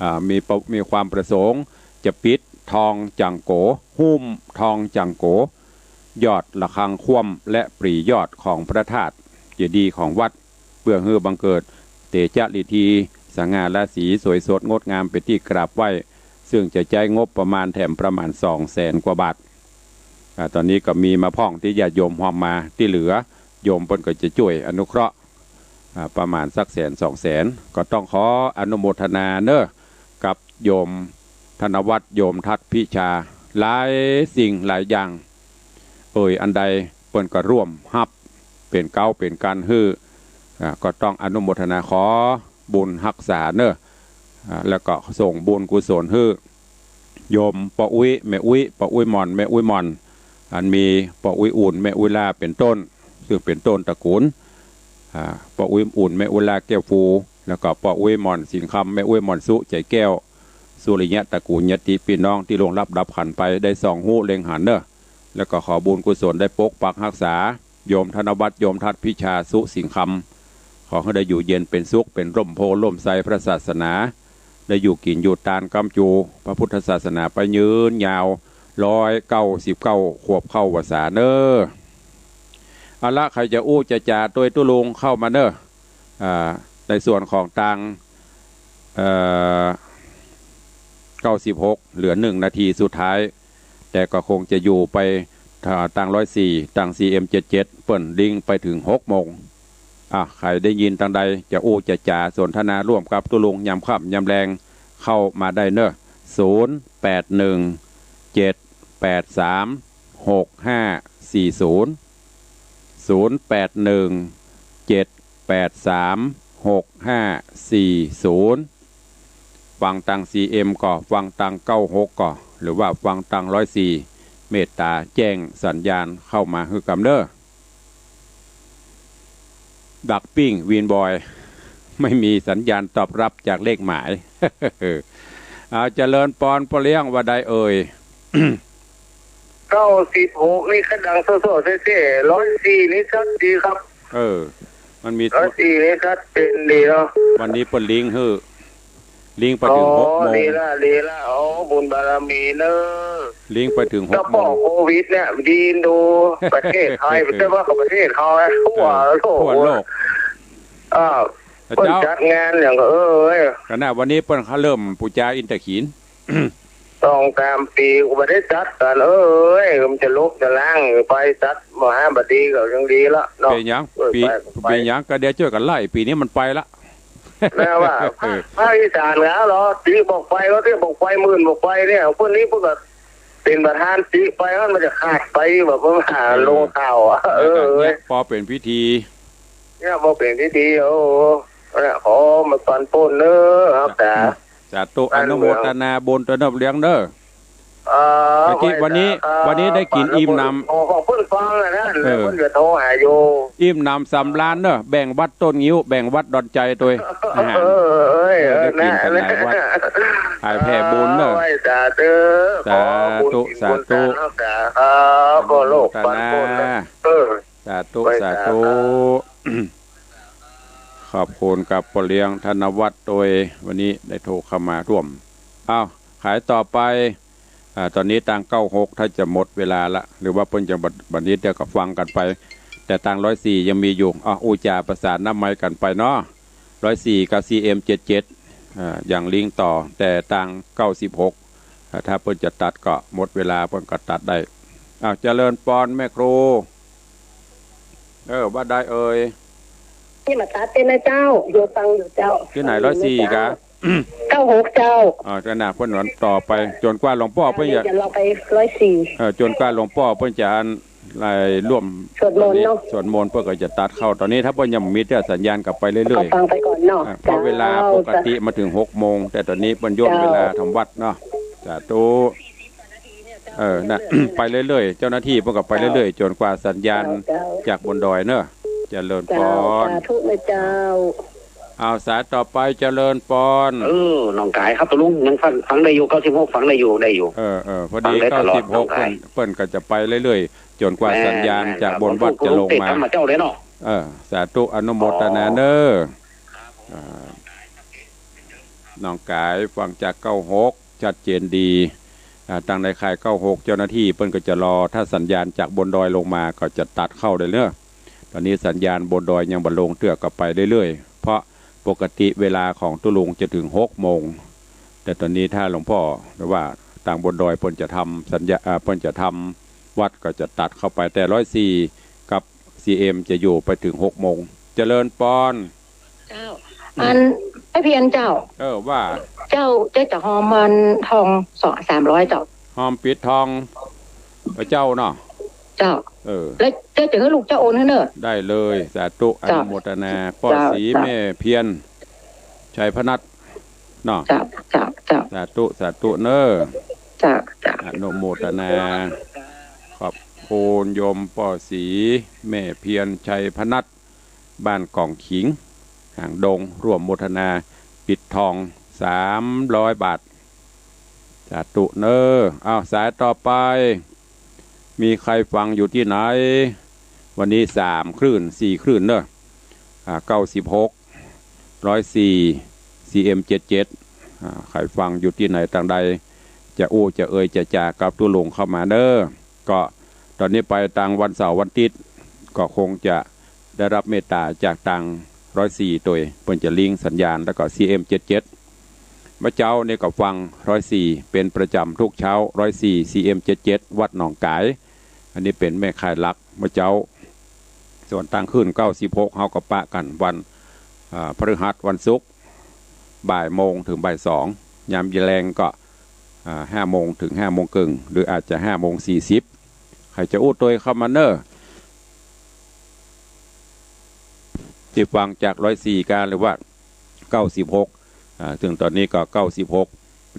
อ่า มีประ- มีความประสงค์จะปิดทองจังโก๋ หุ้มทองจังโก๋ ยอดระฆังคว่ำ และปรียอดของพระธาตุเจดีย์ของวัด เปื้อหื้อบังเกิดเตจ๊ะฤทธี สง่าราศี สวยสดงดงาม เป๋นตี้กราบไหว้ ซึ่งจะใจ๊งบประมาณแถมประมาณสองแสนกว่าบาท อ่า ต๋อนนี้ก็มีมาพ่องตี้ญาติโยมฮอมมา ตี้เหลือโยมเปิ้นก็จะจ้วยอนุเคราะห์ อ่า ประมาณสักแสนสองแสน ก็ต้องขออนุโมทนาเน้อ กับโยมธนวัฒน์ โยมทัศน์พิชา หลายสิ่งหลายอย่าง เอ่ยอันใดเปิ้นก็ร่วมฮับ เป๋นเก๊าเป๋นกังหื้อ อ่า ก็ต้องอนุโมทนา ขอบุญฮักษาเน้อ อ่า แล้วก็ส่งบุญกุศลหื้อ โยมป้ออุ๊ย แม่อุ๊ย ป้ออุ๊ยหม่อน แม่อุ๊ยหม่อน อันมีป้ออุ๊ยอุ่น แม่อุ๊ยลา เป๋นต้น ซึ่งเป๋นต้นตระกูล อ่า ป้ออุ๊ยอุ่น แม่อุ๊ยลา แก้วฟู แล้วก็ป้ออุ๊ยหม่อน สิงห์คำ แม่อุ๊ยหม่อน สุ ใจ๋แก้ว สุริยะตระกูล ญาติปี้น้องตี้ล่วงลับดับขันไป ได้ส่องฮู้เล็งหันเน้อ แล้วก็ขอบุญกุศลได้ปกปักฮักษา โยมธนวัฒน์ โยมทัศน์พิชา สุ สิงห์คำ ขอหื้อได้อยู่เย็นเป๋นสุข เป๋นร่มโพธิ์ร่มไทรพระศาสนา ได้อยู่กิ๋นอยู่ตานก๊ำจูพระพุทธศาสนาไปยืนยาว ร้อยเก้าสิบเก้าขวบเข้าพรรษาเน้อ เอาละ ใผจะอู้จะจ๋าตวยตุ๊ลุงเข้ามาเน้อ อ่า ในส่วนของตาง เอ่อ เก้าสิบหก เหลือหนึ่งนาทีสุดท้าย แต่ก็คงจะอยู่ไป อ่า ตางร้อยสี่ ตาง ซีเอ็มเจ็ดเจ็ด เปิ้นลิงก์ไปเถิงหกโมง อ่ะ ใผได้ยินตางใด จะอู้จะจ๋าสนทนาร่วมกับตุ๊ลุงยามค่ำยามแลง เข้ามาได้เน้อ ศูนย์แปดหนึ่งเจ็ดแปดสามหกห้าสี่ศูนย์ ศูนย์แปดหนึ่งเจ็ดแปดสามหกห้าสี่ศูนย์ ฟังตาง ซีเอ็ม ก่อ ฟังตาง เก้าหก ก่อ หรือว่าฟังตาง ร้อยสี่ เมตต๋าแจ้งสัญญาณเข้ามาหื้อกำเน้อ ดักปิ้งวินบอย ไม่มีสัญญาณตอบรับจากเลขหมาย เอา เจริญปอน ป้อเลี้ยง ว่าใดเอ่ย เก้าสิบหก นี่กำลังโซ่ๆ เซ่ๆ ร้อยสี่ นี่ชัดดีครับ เออ มันมี ร้อยสี่ นี่ชัดเจนดีเนาะ วันนี้เปิ้นลิงก์หื้อ ลิงก์ไปเถิงหกโมง อ๋อ ดีละ ดีละ อ๋อ บุญบารมีเน้อ ลิงก์ไปเถิงหกโมง เจ้าป้อโควิดเนี่ย ดีดู ประเทศไทย ไม่ใช่ว่าประเทศเขานะ ทั่วโลก ทั่วโลก อ่า เปิ้นจัดงานอย่าง เออ เอ้ย ก็น่ะ วันนี้เปิ้นเขาเริ่มปู๋จาอินทขีฬ สองสามปี๋กูบ่ได้จัดกั๋น เอ้ย มันจะลบจะล้างไป จัดมหาบดีก็ยังดีละเนาะ เป๋นหยัง เออ ปี๋ ไป ไป เป๋นหยัง ก็เดี๋ยวจ้วยกั๋นไล่ ปี๋นี้มันไปละ แม่ว่า เออ ภาคอีสานก็เหรอ ตี้บอกไป ก็ตี้บอกไป หมื่นบอกไปเนี่ย พวกนี้พวกก็เป๋นประธานตี้ไป มันจะขาดไปแบบว่า เออ ลงข่าวอะ เออ เนี่ย ปอเป๋นพิธี เนี่ย ปอเป๋นพิธี โอ้ เนี่ย ขอมาปันป้นเน้อครับ สาธุ อนุโมทนาบุญตวยเน้อเลี้ยงเน้อ เออ เมื่อกี้ วันนี้ วันนี้ได้กิ๋นอิ่มหนำ ขอ ขอบคุณฟังนะ เออ เพิ่นจะโทรหาอยู่ อิ่มหนำสำราญเน้อ แบ่งวัดต้นงิ้ว แบ่งวัดดอนใจ๋ตวย อาหาร เออ เออ เออ ได้กิ๋นกั๋นหลายวัด นะ ถ่ายแผ่บุญเน้อ เออ สาธุ สาธุ ขอบุญกิ๋นบุญตานเนาะ สาธุ ครับ ก็โลกปันป้นนะ อนุโมทนา เออ สาธุ สาธุ ขอบคุณกับป้อเลี้ยงธนวัฒน์ตวย วันนี้ได้โทรเข้ามาร่วม อ้าว ขายต่อไป อ่า ต๋อนนี้ตาง เก้าหก ถ้าจะหมดเวลาละ หรือว่าเปิ้นจะบัด บัดนี้เดี๋ยวก็ฟังกั๋นไป แต่ตาง ร้อยสี่ ยังมีอยู่ อ่ะ อู้จ๋าประสานน้ำไมค์กั๋นไปเนาะ ร้อยสี่ กับ ซีเอ็มเจ็ดเจ็ด อ่า ยังลิงก์ต่อ แต่ตาง เก้าสิบหก อ่า ถ้าเปิ้นจะตัดก็หมดเวลา เปิ้นก็ตัดได้ อ้าว เจริญปอนแม่ครู เออ ว่าใดเอ่ย ตี้มาตัดเต้นนะเจ้า อยู่ฟังอยู่เจ้า ตี้ไหน ร้อยสี่ กะ เก้าหก เจ้า อ๋อ ก็น่ะ เปิ้นหวนต่อไป จ๋นกว่าหลวงป้อเปิ้นจะ เดี๋ยวเราไป ร้อยสี่ เออ จ๋นกว่าหลวงป้อเปิ้นจะอัน ได้ร่วมสวดมนต์เนาะ สวดมนต์เปิ้นก็จะตัดเข้า ต๋อนนี้ถ้าเปิ้นยังบ่มีเตื้อสัญญาณก็ไปเรื่อยๆ เอาฟังไปก่อนเนาะ อ่า เพราะเวลา เจ้า ปกติมาเถิงหกโมง แต่ต๋อนนี้เปิ้นย่น เจ้า เวลาทำวัดเนาะ สาธุ เออ น่ะ ไปเรื่อยๆ เจ้าหน้าตี้เปิ้นก็ไปเรื่อยๆ เจ้า จ๋นกว่าสัญญาณ เจ้า จากบนดอยเน้อ เจริญปอน เจ้า สาธุนะเจ้า อ้าว สายต่อไป เจริญปอน เออ น้องกายครับตุ๊ลุง ยังฟัง ฟังได้อยู่ เก้าสิบหก ฟังได้อยู่ ได้อยู่ เออ เออ พอดี ฟังได้ตลอด เก้าสิบหก น้องกาย เปิ้น เปิ้นก็จะไปเรื่อยๆ จ๋นกว่า แม่น สัญญาณ แม่น จากบนวัดจะลงมา แม่น เจ้าเลยเนาะ เออ สาธุ อนุโมทนาเน้อ อ๋อ อ่า หนองก๋ายฟังจากเก้าหก ชัดเจนดี อ่า ตังในค่ายเก้าหก เจ้าหน้าตี้เปิ้นก็จะรอ ถ้าสัญญาณจากบนดอยลงมาก็จะตัดเข้าได้เลย ต๋อนนี้สัญญาณบนดอยยังบ่ลงเตื้อ ก็ไปเรื่อยๆ เพราะปกติเวลาของตุ๊ลุงจะเถิงหกโมง แต่ต๋อนนี้ถ้าหลวงป้อ หรือว่าตางบนดอยเปิ้นจะทำสัญญา อ่า เปิ้นจะทำวัดก็จะตัดเข้าไป แต่ร้อยสี่กับ ซีเอ็ม จะอยู่ไปเถิงหกโมง เจริญปอน เจ้า อืม อัน ไอ้เพียรเจ้า เออ ว่า เจ้า เจ้าจะฮอมมันทองสอง สามร้อยเจ้า ฮอมปิดทอง พระเจ้าเนาะ เจ้า เออ แล้วเจ้าจะหื้อลูกเจ้าโอนหื้อเน่อ ได้เลย สาธุ เจ้า อนุโมทนา ป้อ เจ้า ศรี เจ้า แม่เพียร ชัยพนัส เนาะ เจ้า เจ้า เจ้า สาธุ สาธุเน่อ เจ้า เจ้า อนุโมทนา ขอบคุณโยมป้อศรี แม่เพียร ชัยพนัส บ้านก่องขิง หางดง ร่วมโมทนา ปิดทอง สามร้อยบาท สาธุเน่อ อ้าว สายต่อไป มีใครฟังอยู่ตี้ไหน วันนี้สามคลื่น สี่คลื่นเน่อ อ่า เก้าสิบหก ร้อยสี่ ซีเอ็ม เจ็ดเจ็ด อ่า ใครฟังอยู่ตี้ไหนตางใด จะอู้จะเอ่ยจะจ๋ากับตุ๊ลุงเข้ามาเน่อ ก็ต๋อนนี้ไปตางวันเสาร์วันอาทิตย์ ก็คงจะได้รับเมตต๋าจากตางร้อยสี่ตวย เปิ้นจะลิงก์สัญญาณ แล้วก็ ซีเอ็ม เจ็ดเจ็ด เมื่อเจ๊านี่ก็ฟังร้อยสี่เป๋นประจ๋ำทุกเช้า ร้อยสี่ ซีเอ็ม เจ็ดเจ็ด วัดหนองก๋าย อันนี้เป๋นแม่ข่ายหลักเมื่อเจ๊า ส่วนตางคลื่น เก้าสิบหก เฮาก็ปะกั๋นวัน อ่า พฤหัส วันศุกร์ บ่ายโมงเถิงบ่ายสอง ยามแลงก็ อ่า ห้าโมงเถิงห้าโมงเกิ่ง หรืออาจจะห้าโมงสี่สิบ ใผจะอู้ตวยเข้ามาเน่อ ตี้ฟังจากร้อยสี่กา หรือว่า เก้าสิบหก อ่า ซึ่งต๋อนนี้ก็ เก้าสิบหก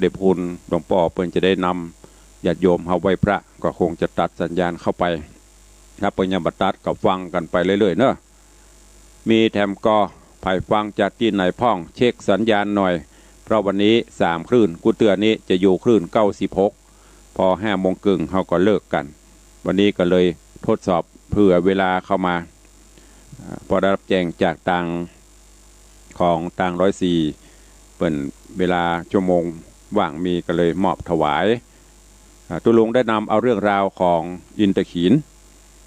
ได้พูนหลวงป้อเปิ้นจะได้นำญาติโยมเฮาไหว้พระ ก็คงจะตัดสัญญาณเข้าไป ถ้าเปิ้นยังบ่ตัดก็ฟังกั๋นไปเรื่อยๆ เน่อ มีแถมก่อ ใผฟังจากตี้ไหนพ่อง เช็คสัญญาณหน่อย เพราะวันนี้สามคลื่น กู้เตื้อนี้จะอยู่คลื่น เก้าสิบหก พอห้าโมงเกิ่งเฮาก็เลิกกั๋น วันนี้ก็เลยทดสอบเผื่อเวลาเข้ามา อ่า พอได้รับแจ้งจากตางของตางร้อยสี่ เปิ้นเวลาชั่วโมงว่างมีก็เลยมอบถวาย อ่า ตุ๊ลุงได้นำเอาเรื่องราวของอินตะขีน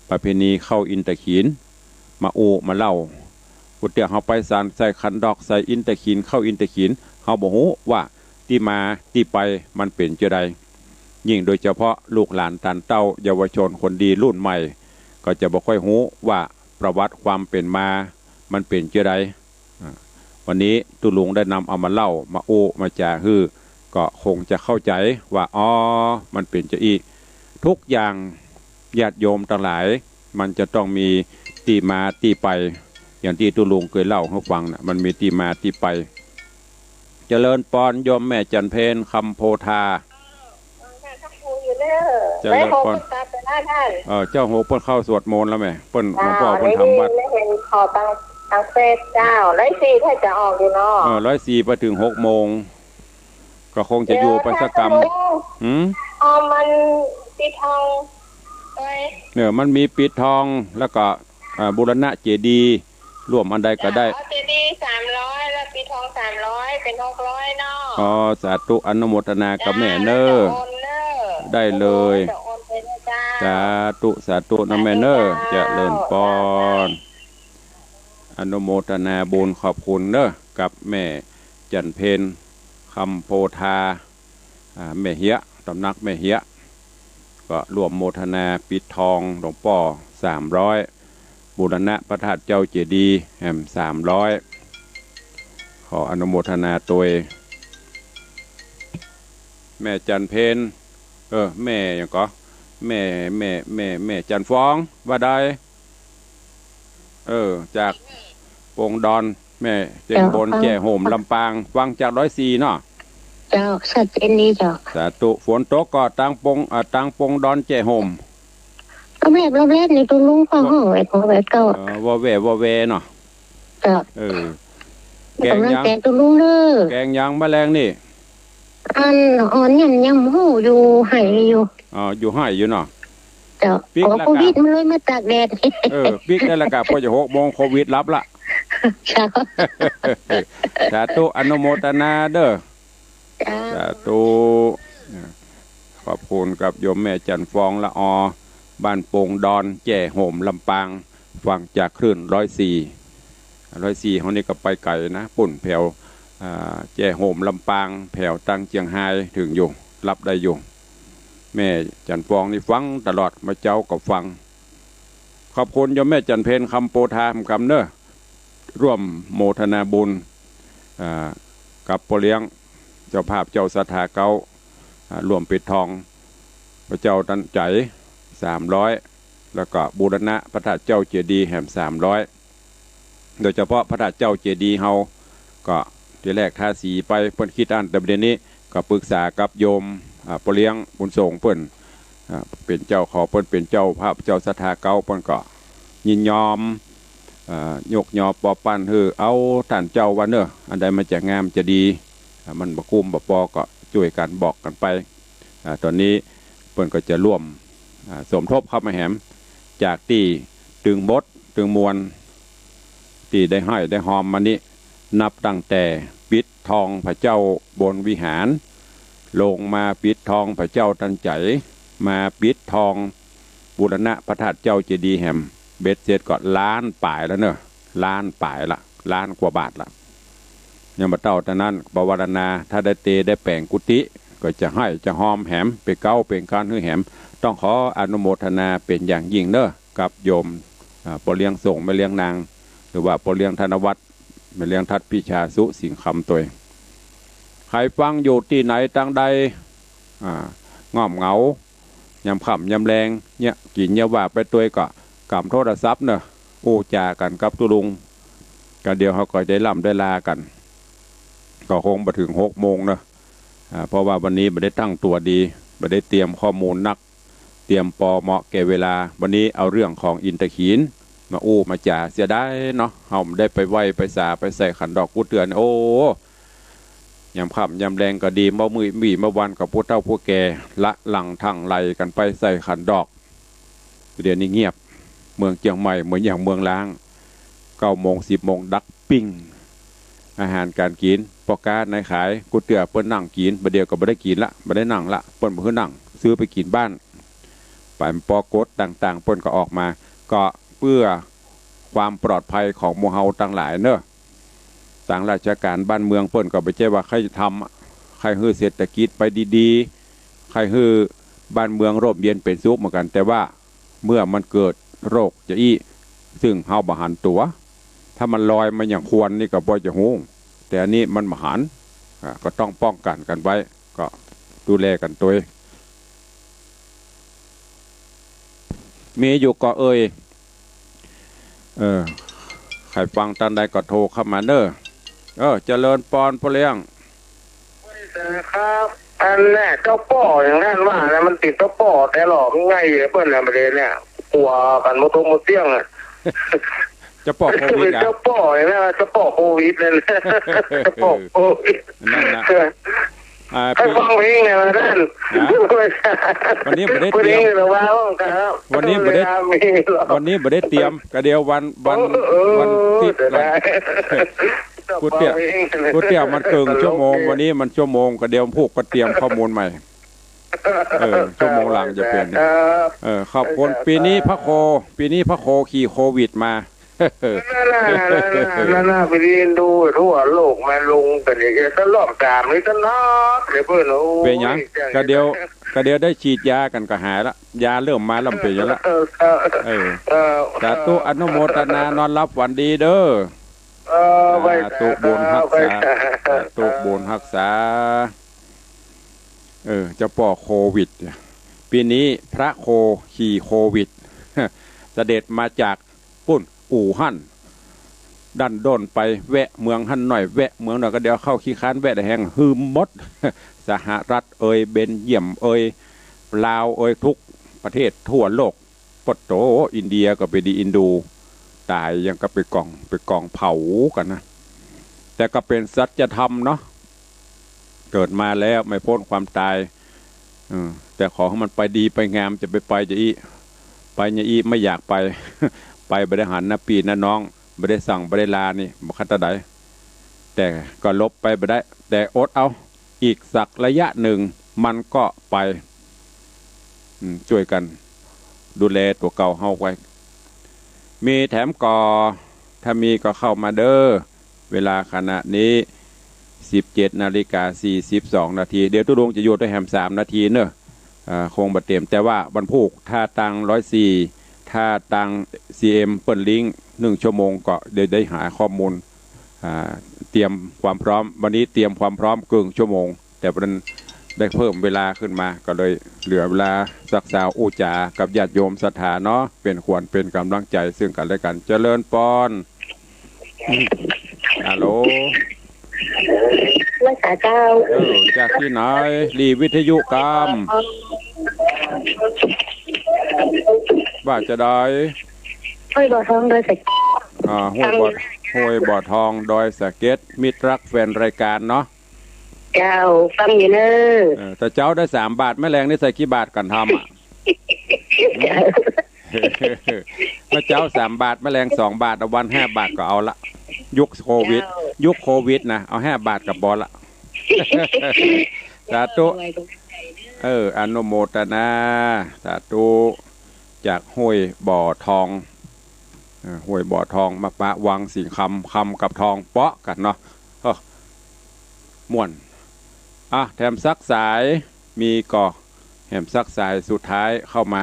ประเพณีเข้าอินตะขีน มาอู้มาเล่า กู้เตื้อเฮาไปสานใส่ขันดอก ใส่อินตะขีน เข้าอินตะขีน เฮาบ่ฮู้ว่าตี้มาตี้ไปมันเป๋นจาใด ยิ่งโดยเฉพาะลูกหลานตานเต้า เยาวชนคนดีรุ่นใหม่ ก็จะบ่ค่อยฮู้ว่าประวัติความเป๋นมามันเป๋นจาใด อ่า วันนี้ตุ๊ลุงได้นำเอามาเล่า มาอู้มาจ๋าหื้อ ก็คงจะเข้าใจ๋ว่า อ๋อ มันเป๋นจาอี้ ทุกอย่างญาติโยมตังหลาย มันจะต้องมีตี้มาตี้ไป อย่างตี้ตุ๊ลุงเกยเล่าหื้อฟังน่ะ มันมีตี้มาตี้ไป เจริญปอนโยมแม่จันเพญ คำโพธา เจริญปอน เออ เจ้าโหเปิ้นเข้าสวดมนต์แล้วแม่ เปิ้น หลวงป้อเปิ้นทำวัตร ได้ยินได้เห็นขอตาง ตางเฟซเจ้า ร้อยสี่ถ้าจะออกอยู่เนาะ เออ ร้อยสี่ไปเถิงหกโมง ก็คงจะอยู่ไปสักกำ หืม อ๋อ มันปิดทอง เอ้ย เนี่ย มันมีปิดทอง แล้วก็ อ่า บูรณะเจดีย์ ร่วมอันใดก็ได้ เอาเจดีย์สามร้อย แล้วปิดทองสามร้อย เป๋นหกร้อยเนาะ อ๋อ สาธุ อนุโมทนากับแม่เน่อ เจ้า โอนเน่อ ได้เลย เจ้า โอนไปเลยเจ้า สาธุ สาธุนะแม่เน่อ สาธุเจ้า เจริญปอน อนุโมทนาบุญขอบคุณเน่อ กับแม่จันเพญ คำโพธา อ่า แม่เฮีย ตำหนักแม่เฮีย ก็ร่วมโมทนาปิดทองหลวงป้อสามร้อย บูรณะพระธาตุเจ้าเจดีย์แหมสามร้อย ขออนุโมทนาตวย แม่จันเพญ เออ แม่หยังก่อ แม่ แม่ แม่ แม่จันฟอง ว่าใด เออ จากปงดอน แม่เจ้งบน เจ้า แจ้ห่ม ลำปาง ฟังจากร้อยสี่เนาะ เจ้า ชัดเจนดีเจ้า สาธุ ฝนตกก่อตางปง อ่า ตางปงดอนแจ้ห่ม รอบแรก รอบแรกนี่ตุ๊ลุงก็ฮ้องไว้ ฮ้องไว้เก่า เออ วอแว วอแวเนาะ เจ้า เออ แกงหยัง กำลังแกงตุ๊ลุงเน่อ แกงหยังมะแลงนี่ อันอ่อนยัง ยังฮู้อยู่ ไห้อยู่ อ๋อ อยู่ไห้อยู่เนาะ เจ้า ปิ๊ก ขอ แล้วก็ โควิดมันเลยมาตากแดด เออ ปิ๊กได้แล้วก็ พอจะหกโมงโควิดหลับละ เจ้า สาธุ อนุโมทนาเด้อ เจ้า สาธุ ขอบคุณกับโยมแม่จันทร์ฟองละออ บ้านโป่งดอน แจ้โฮม ลำปาง ฟังจากคลื่นร้อยสี่ ร้อยสี่ เฮานี่ก็ไปไก๋นะ ปุ้นแผว อ่า แจ้โฮม ลำปาง แผวตังเจียงฮายเถิงอยู่ ฮับได้อยู่ แม่จันทร์ฟองนี่ฟังตลอด เมื่อเจ๊าก็ฟัง ขอบคุณโยมแม่จันทร์เพ็ญ คำโปธา กำเน้อ ร่วมโมทนาบุญ อ่า กับป้อเลี้ยง เจ้าภาพเจ้าศรัทธาเก๊า อ่า ร่วมปิดทองพระเจ้าตันใจ๋ สามร้อย แล้วก็บูรณะพระธาตุเจ้าเจดีย์แหม สามร้อย โดยเฉพาะพระธาตุเจ้าเจดีย์เฮา ก็ทีแรกทาสีไป เปิ้นคิดอั้น แต่ประเดี๋ยวนี้ก็ปรึกษากับโยม อ่า ป้อเลี้ยงบุญส่งเปิ้น อ่า เป๋นเจ้า ขอเปิ้นเป๋นเจ้าภาพเจ้าศรัทธาเก๊า เปิ้นก็ยินยอม อ่า ยกยอปอปั้นหื้อ เอาต้านเจ้าว่าเน้อ อันใดมันจะงามจะดี อ่า มันบ่กุ้มบ่ปอก็จ้วยกั๋นบอกกั๋นไป อ่า ต๋อนนี้เปิ้นก็จะร่วม อ่า สมทบเข้ามาแหม จากตี้ตึงบดตึงมวล ตี้ได้ฮ้อยได้ฮอมมานี้ นับตั้งแต่ปิดทองพระเจ้าบนวิหาร ลงมาปิดทองพระเจ้าตันใจ๋ มาปิดทองบูรณะพระธาตุเจ้าเจดีย์แหม เบ็ดเสร็จก็ล้านป๋ายแล้วเน้อ ล้านป๋ายละ ล้านกว่าบาทละ ยังบ่เต้าเต้านั้น ปวารณา ถ้าได้เตได้แป๋งกุฏิ ก็จะฮ้อยจะฮอมแหม เป๋นเก๊าเป๋นกานหื้อแหม ต้องขออนุโมทนาเป๋นอย่างยิ่งเน้อ กับโยม อ่า ป้อเลี้ยงส่ง แม่เลี้ยงนาง หรือว่าป้อเลี้ยงธนวัฒน์ แม่เลี้ยงทัดพิชาสุสิงห์คำตวย ใผฟังอยู่ตี้ไหนตางใด อ่า ง่อมเหงา ยามค่ำยามแลง เยียะกิ๋นเยียะว่าไปตวยก็กำโทรศัพท์เน้อ อู้จ๋ากั๋นกับตุ๊ลุง ก็เดี๋ยวเฮาก็ได้ล่ำได้ลากั๋น ก็คงบ่เถิงหกโมงเน้อ อ่า เพราะว่าวันนี้บ่ได้ตั้งตั๋วดี บ่ได้เตรียมข้อมูลนัก เตรียมปอเหมาะแก่เวลา วันนี้เอาเรื่องของอินทขีฬมาอู้มาจ๋า เสียดายเนาะ เฮาบ่ได้ไปไหว้ไปสาไปใส่ขันดอกกู้เตื้อ โอ้ ยามค่ำยามแลงก็ดี เมื่อมื้อ มื้อ เมื่อวันก็ผู้เฒ่าผู้แก่ ละหลั่งทั่งไหลกั๋นไปใส่ขันดอก เดี๋ยวนี้เงียบ เมืองเจียงใหม่เหมือนอย่างเมืองล้าง เก้าโมง สิบโมง ดับปิ้ง อาหารก๋านกิ๋น ป้อก๊านายขายกู้เตื้อเปิ้นนั่งกิ๋น บ่าเดี่ยวก็บ่ได้กิ๋นละ บ่ได้นั่งละ เปิ้นบ่หื้อนั่ง ซื้อไปกิ๋นบ้าน ไปปอกฏต่างๆ เปิ้นก็ออกมา ก็เปื้อความปลอดภัยของหมู่เฮาตังหลายเน้อ ตางราชก๋านบ้านเมืองเปิ้นก็บ่ใจ้ว่าใค่ทำ ใค่หื้อเศรษฐกิจไปดีๆ ใค่หื้อบ้านเมืองร่มเย็นเป๋นสุขเหมือนกั๋น แต่ว่าเมื่อมันเกิดโรคจาอี้ ซึ่งเฮาบ่หันตั๋ว ถ้ามันลอยมาอย่างควันนี่ก็บ่จะฮู้ แต่อันนี้มันบ่หัน อ่า ก็ต้องป้องกั๋นกั๋นไว้ ก็ดูแลกั๋นตวย มีอยู่ก่อเอ่ย เออ ใผฟังตางใดก็โทรเข้ามาเน้อ เออ เจริญปอนป้อเลี้ยง ครับ อันแน่ะ เจ้าป้ออย่างนั้นว่านะ มันติดเจ้าป้อแต่หลอกง่ายเหลือเปิ้นนะ ประเด็นเนี่ย กั๋วกั๋นหมดตรงหมดเตี้ยงอะ เจ้าป้อโควิดอะ เจ้าป้ออย่างนั้น เจ้าป้อโควิดนั่น เจ้าป้อโควิด นั่นน่ะ อ่า ใผฟังเพลงเนี่ยวันนั้น ฮะ วันนี้บ่ได้เตรียม เพลงระวังครับ วันนี้บ่ได้ เวลามีหรอก วันนี้บ่ได้เตรียม ก็เดี๋ยววัน วัน เออ เออ วันติด เสียดาย วัน ก๋วยเตี๋ยว ก๋วยเตี๋ยวมันเกิ่งชั่วโมง วันนี้มันชั่วโมง ก็เดี๋ยวพูกก็เตรียมข้อมูลใหม่ เออ ชั่วโมงหลังจะเปลี่ยน ครับ เออ ขอบคุณ ปีนี้พระโค ปีนี้พระโคขี่โควิดมา นั่นน่ะ นั่นน่ะ นั่นน่ะ ไปเรียนดูทั่วโลกมาลงกั๋นอย่างเงี้ย ตลอดตามนี่ตลอดเลยเปิ้น โอ้ย เป๋นหยัง ก็เดี๋ยว ก็เดี๋ยวได้ฉีดยากั๋นก็หายละ ยาเริ่มมาแล้วเป๋นหยังละ เออ เออ เออ สาธุ อนุโมทนา นอนหลับฝันดีเด้อ เออ สาธุ บุญฮักษา สาธุ บุญฮักษา เออ เจ้าป้อโควิดเนี่ย ปีนี้พระโคขี่โควิด เสด็จมาจากปุ้น อู่ฮั่น ดั้นด้นไป แวะเมืองฮั่นหน่อย แวะเมืองหน่อย ก็เดี๋ยวเข้าขี้คร้านแวะได้แฮง หืมหมด สหรัฐเอ่ย เบลเยียมเอ่ย ลาวเอ่ย ทุกประเทศทั่วโลก ปะโถ อินเดียก็ไปดีอินดู ต๋ายยังก็ไปกอง ไปกองเผากั๋นนะ แต่ก็เป๋นสัจธรรมเนาะ เกิดมาแล้วไม่พ้นความต๋าย เออ แต่ขอหื้อมันไปดีไปงาม จะไปไปจะอี้ ไปจะอี้ไม่อยากไป ไปบ่ได้หันนะปี้นะน้อง บ่ได้สั่งบ่ได้ลานี่ บ่คันตะใด แต่ก็หลบไปบ่ได้ แต่อดเอา อีกสักระยะหนึ่งมันก็ไป อืม จ้วยกั๋นดูแลตั๋วเก่าเฮาไว้ มีแถมก่อ ถ้ามีก็เข้ามาเด้อ เวลาขณะนี้ สิบเจ็ดนาฬิกา สี่สิบสองนาที เดี๋ยวตุ๊ลุงจะหยุดไว้แหมสามนาทีเนอะ อ่า คงบ่เตรียม แต่ว่าวันพูก ถ้าตางร้อยสี่ ถ้าตาง ซีเอ็ม เปิ้นลิงก์ หนึ่งชั่วโมงก็เดี๋ยวได้หาข้อมูล อ่า เตรียมความพร้อม วันนี้เตรียมความพร้อมเกิ่งชั่วโมง แต่วันนั้นได้เพิ่มเวลาขึ้นมา ก็เลยเหลือเวลาสักสาวอู้จ๋ากับญาติโยมศรัทธาเนาะ เป๋นขวัญเป๋นก๋ำลังใจ๋ซึ่งกั๋นและกั๋น เจริญปอน ฮัลโหล นมัสก๋ารเจ้า เออ จากตี้ไหน หลีวิทยุกำ ว่าจะได้ ห้วยบ่อทองดอยสะเก็ด อ่า ห้วยบ่อ ห้วยบ่อทองดอยสะเก็ด มิตรรักแฟนรายการเนาะ เจ้า ฟังอยู่เน่อ เออ แต่เจ๊าได้สามบาท แม่แลงนี่ใส่กี่บาทก่อนทำอะ เจ้า แม่เจ๊าสามบาท แม่แลงสองบาท เอาวันห้าบาทก็เอาละ ยุคโควิด เจ้า ยุคโควิดนะ เอาห้าบาทก็ปอละ สาธุ เออ อนุโมทนา สาธุ จากห้วยบ่อทอง เออ ห้วยบ่อทองมาปะวังสิงห์คำ คำกับทองเปาะกั๋นเนาะ เออ ม่วน อ่ะ แถมสักสาย มีก่อ แถมสักสายสุดท้ายเข้ามา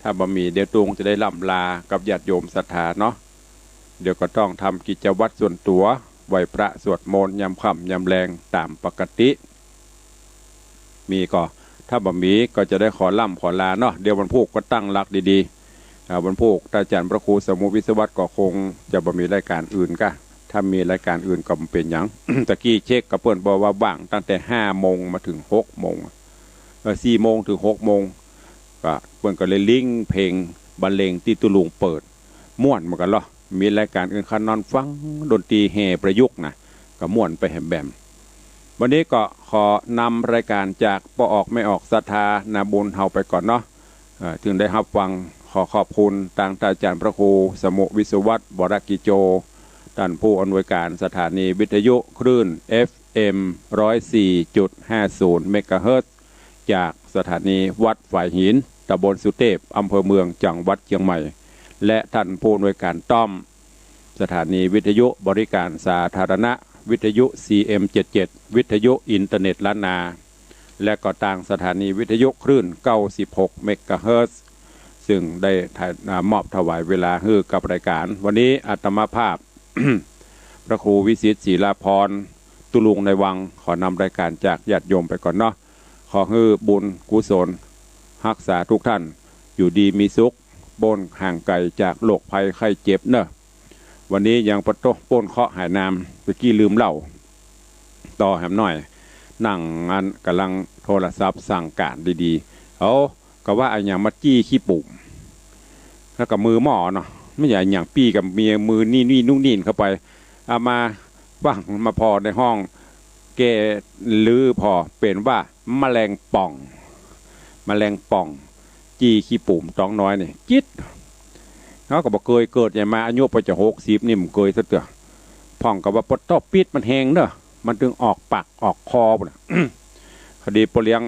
ถ้าบ่มี เดี๋ยวตุ๊ลุงจะได้ล่ำลากับญาติโยมศรัทธาเนาะ เดี๋ยวก็ต้องทำกิจวัตรส่วนตั๋ว ไหว้พระสวดมนต์ยามค่ำยามแลงต๋ามปกติ มีก่อ ถ้าบ่มีก็จะได้ขอล่ำขอลาเนาะ เดี๋ยววันพูกก็ตั้งหลักดีๆ อ่า วันพูก อาจ๋ารย์พระครูสมุห์วิศวัตรก็คงจะบ่มีรายการอื่นก่ะ ถ้ามีรายการอื่นก็บ่เป๋นหยัง ตะกี้เช็คกับเปิ้นบอกว่าว่างตั้งแต่ห้าโมงมาถึงหกโมง เออ สี่โมงถึงหกโมง ก็เปิ้นก็เลยลิงก์เพลงบรรเลงตี้ตุ๊ลุงเปิด ม่วนเหมือนกั๋นลอ มีรายการอื่นข้านอนฟังดนตรีแห่ประยุกต์นะ ก็ม่วนไปแหมแหม วันนี้ก็ขอนำรายการจากป้อออกแม่ออกศรัทธานาบุญเฮาไปก่อนเนาะ เอ่อ ซึ่งได้ฮับฟัง ขอขอบคุณตางอาจ๋ารย์พระครูสมุห์วิศวัตร วรกิจโจ ต้านผู้อำนวยการสถานีวิทยุคลื่น เอฟเอ็ม ร้อยสี่จุดห้าศูนย์ เมกะเฮิรตซ์ จากสถานีวัดฝายหิน ตำบลสุเตพ อำเภอเมือง จังหวัดเจียงใหม่ และต้านผู้อำนวยการต้อม สถานีวิทยุบริการสาธารณะ วิทยุ ซีเอ็ม เจ็ดเจ็ด วิทยุอินเทอร์เน็ตล้านนา และก็ตางสถานีวิทยุคลื่น เก้าสิบหก เมกะเฮิรตซ์ ซึ่งได้ถ่าย อ่า มอบถวายเวลาหื้อกับรายการ วันนี้อาตมาภาพ พระครูวิสิทธิ์ ศิลาภรณ์ ตุ๊ลุงในวัง ขอนำรายการจากญาติโยมไปก่อนเนาะ ขอหื้อบุญกุศลฮักษาทุกท่าน อยู่ดีมีสุข ป๊นห่างไก๋จากโรคภัยไข้เจ็บเนาะ วันนี้ยังปะโต๊ะป๊นเคราะห์หายนาม ตะกี้ลืมเล่า ต่อแหมหน่อย นั่งอันก่ำลังโทรศัพท์สั่งก๋านดีๆ เอ้า ก็ว่าอะหยังมาจี้ขี้ปุ๋ม แล้วก็มือหม้อเนาะ ไม่ใช่อะหยังปี้กับเมียมือนี่นี่นุ่งนี่เข้าไป เอามาฟังมาผ่อในห้อง แก้ลือผ่อเป๋นว่าแมลงป่อง แมลงป่อง จี้ขี้ปุ๋มต๊องน้อยนี่ จิ๊ด เฮาก็บ่เกย เกิดใหญ่มาอายุปอจะหกสิบนี่บ่เกยสักเตื้อ พ่องก็ว่าปอต๊อปิดมันแฮงเนาะ มันตึงออกปากออกคอพู้นน่ะ พอดีป้อเลี้ยง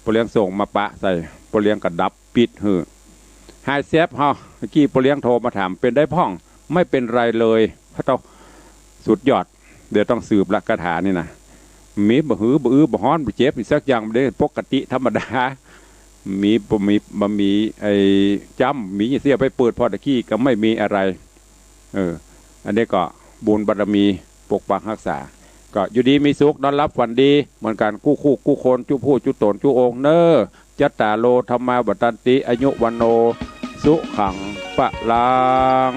ป้อเลี้ยงส่งมาปะใส่ ป้อเลี้ยงก็ดับ ปิดหื้อ หายแซบเฮา เมื่อกี้ป้อเลี้ยงโทรมาถาม เป๋นใดพ่อง ไม่เป็นไรเลย พระเจ้า สุดยอด เดี๋ยวต้องสืบละคาถานี่นะ มีบ่หือ บ่อื้อ บ่ฮ้อน บ่เจ็บ อีกสักอย่าง บ่ได้ ปกติธรรมดา มีบ่มี บ่มีไอ้จ้ำ มีเสี้ยไปเปิดผ่อตะกี้ก็ไม่มีอะไร เออ อันนี้ก็บุญบารมีปกปักฮักษา ก็อยู่ดีมีสุข นอนหลับฝันดี เหมือนกั๋นกู้คู่กู้คน จุผู้จุต๋นจุองค์เน่อ จัตตาโร ธัมมา วัฑฒันติ อายุ วัณโณ สุขัง พลัง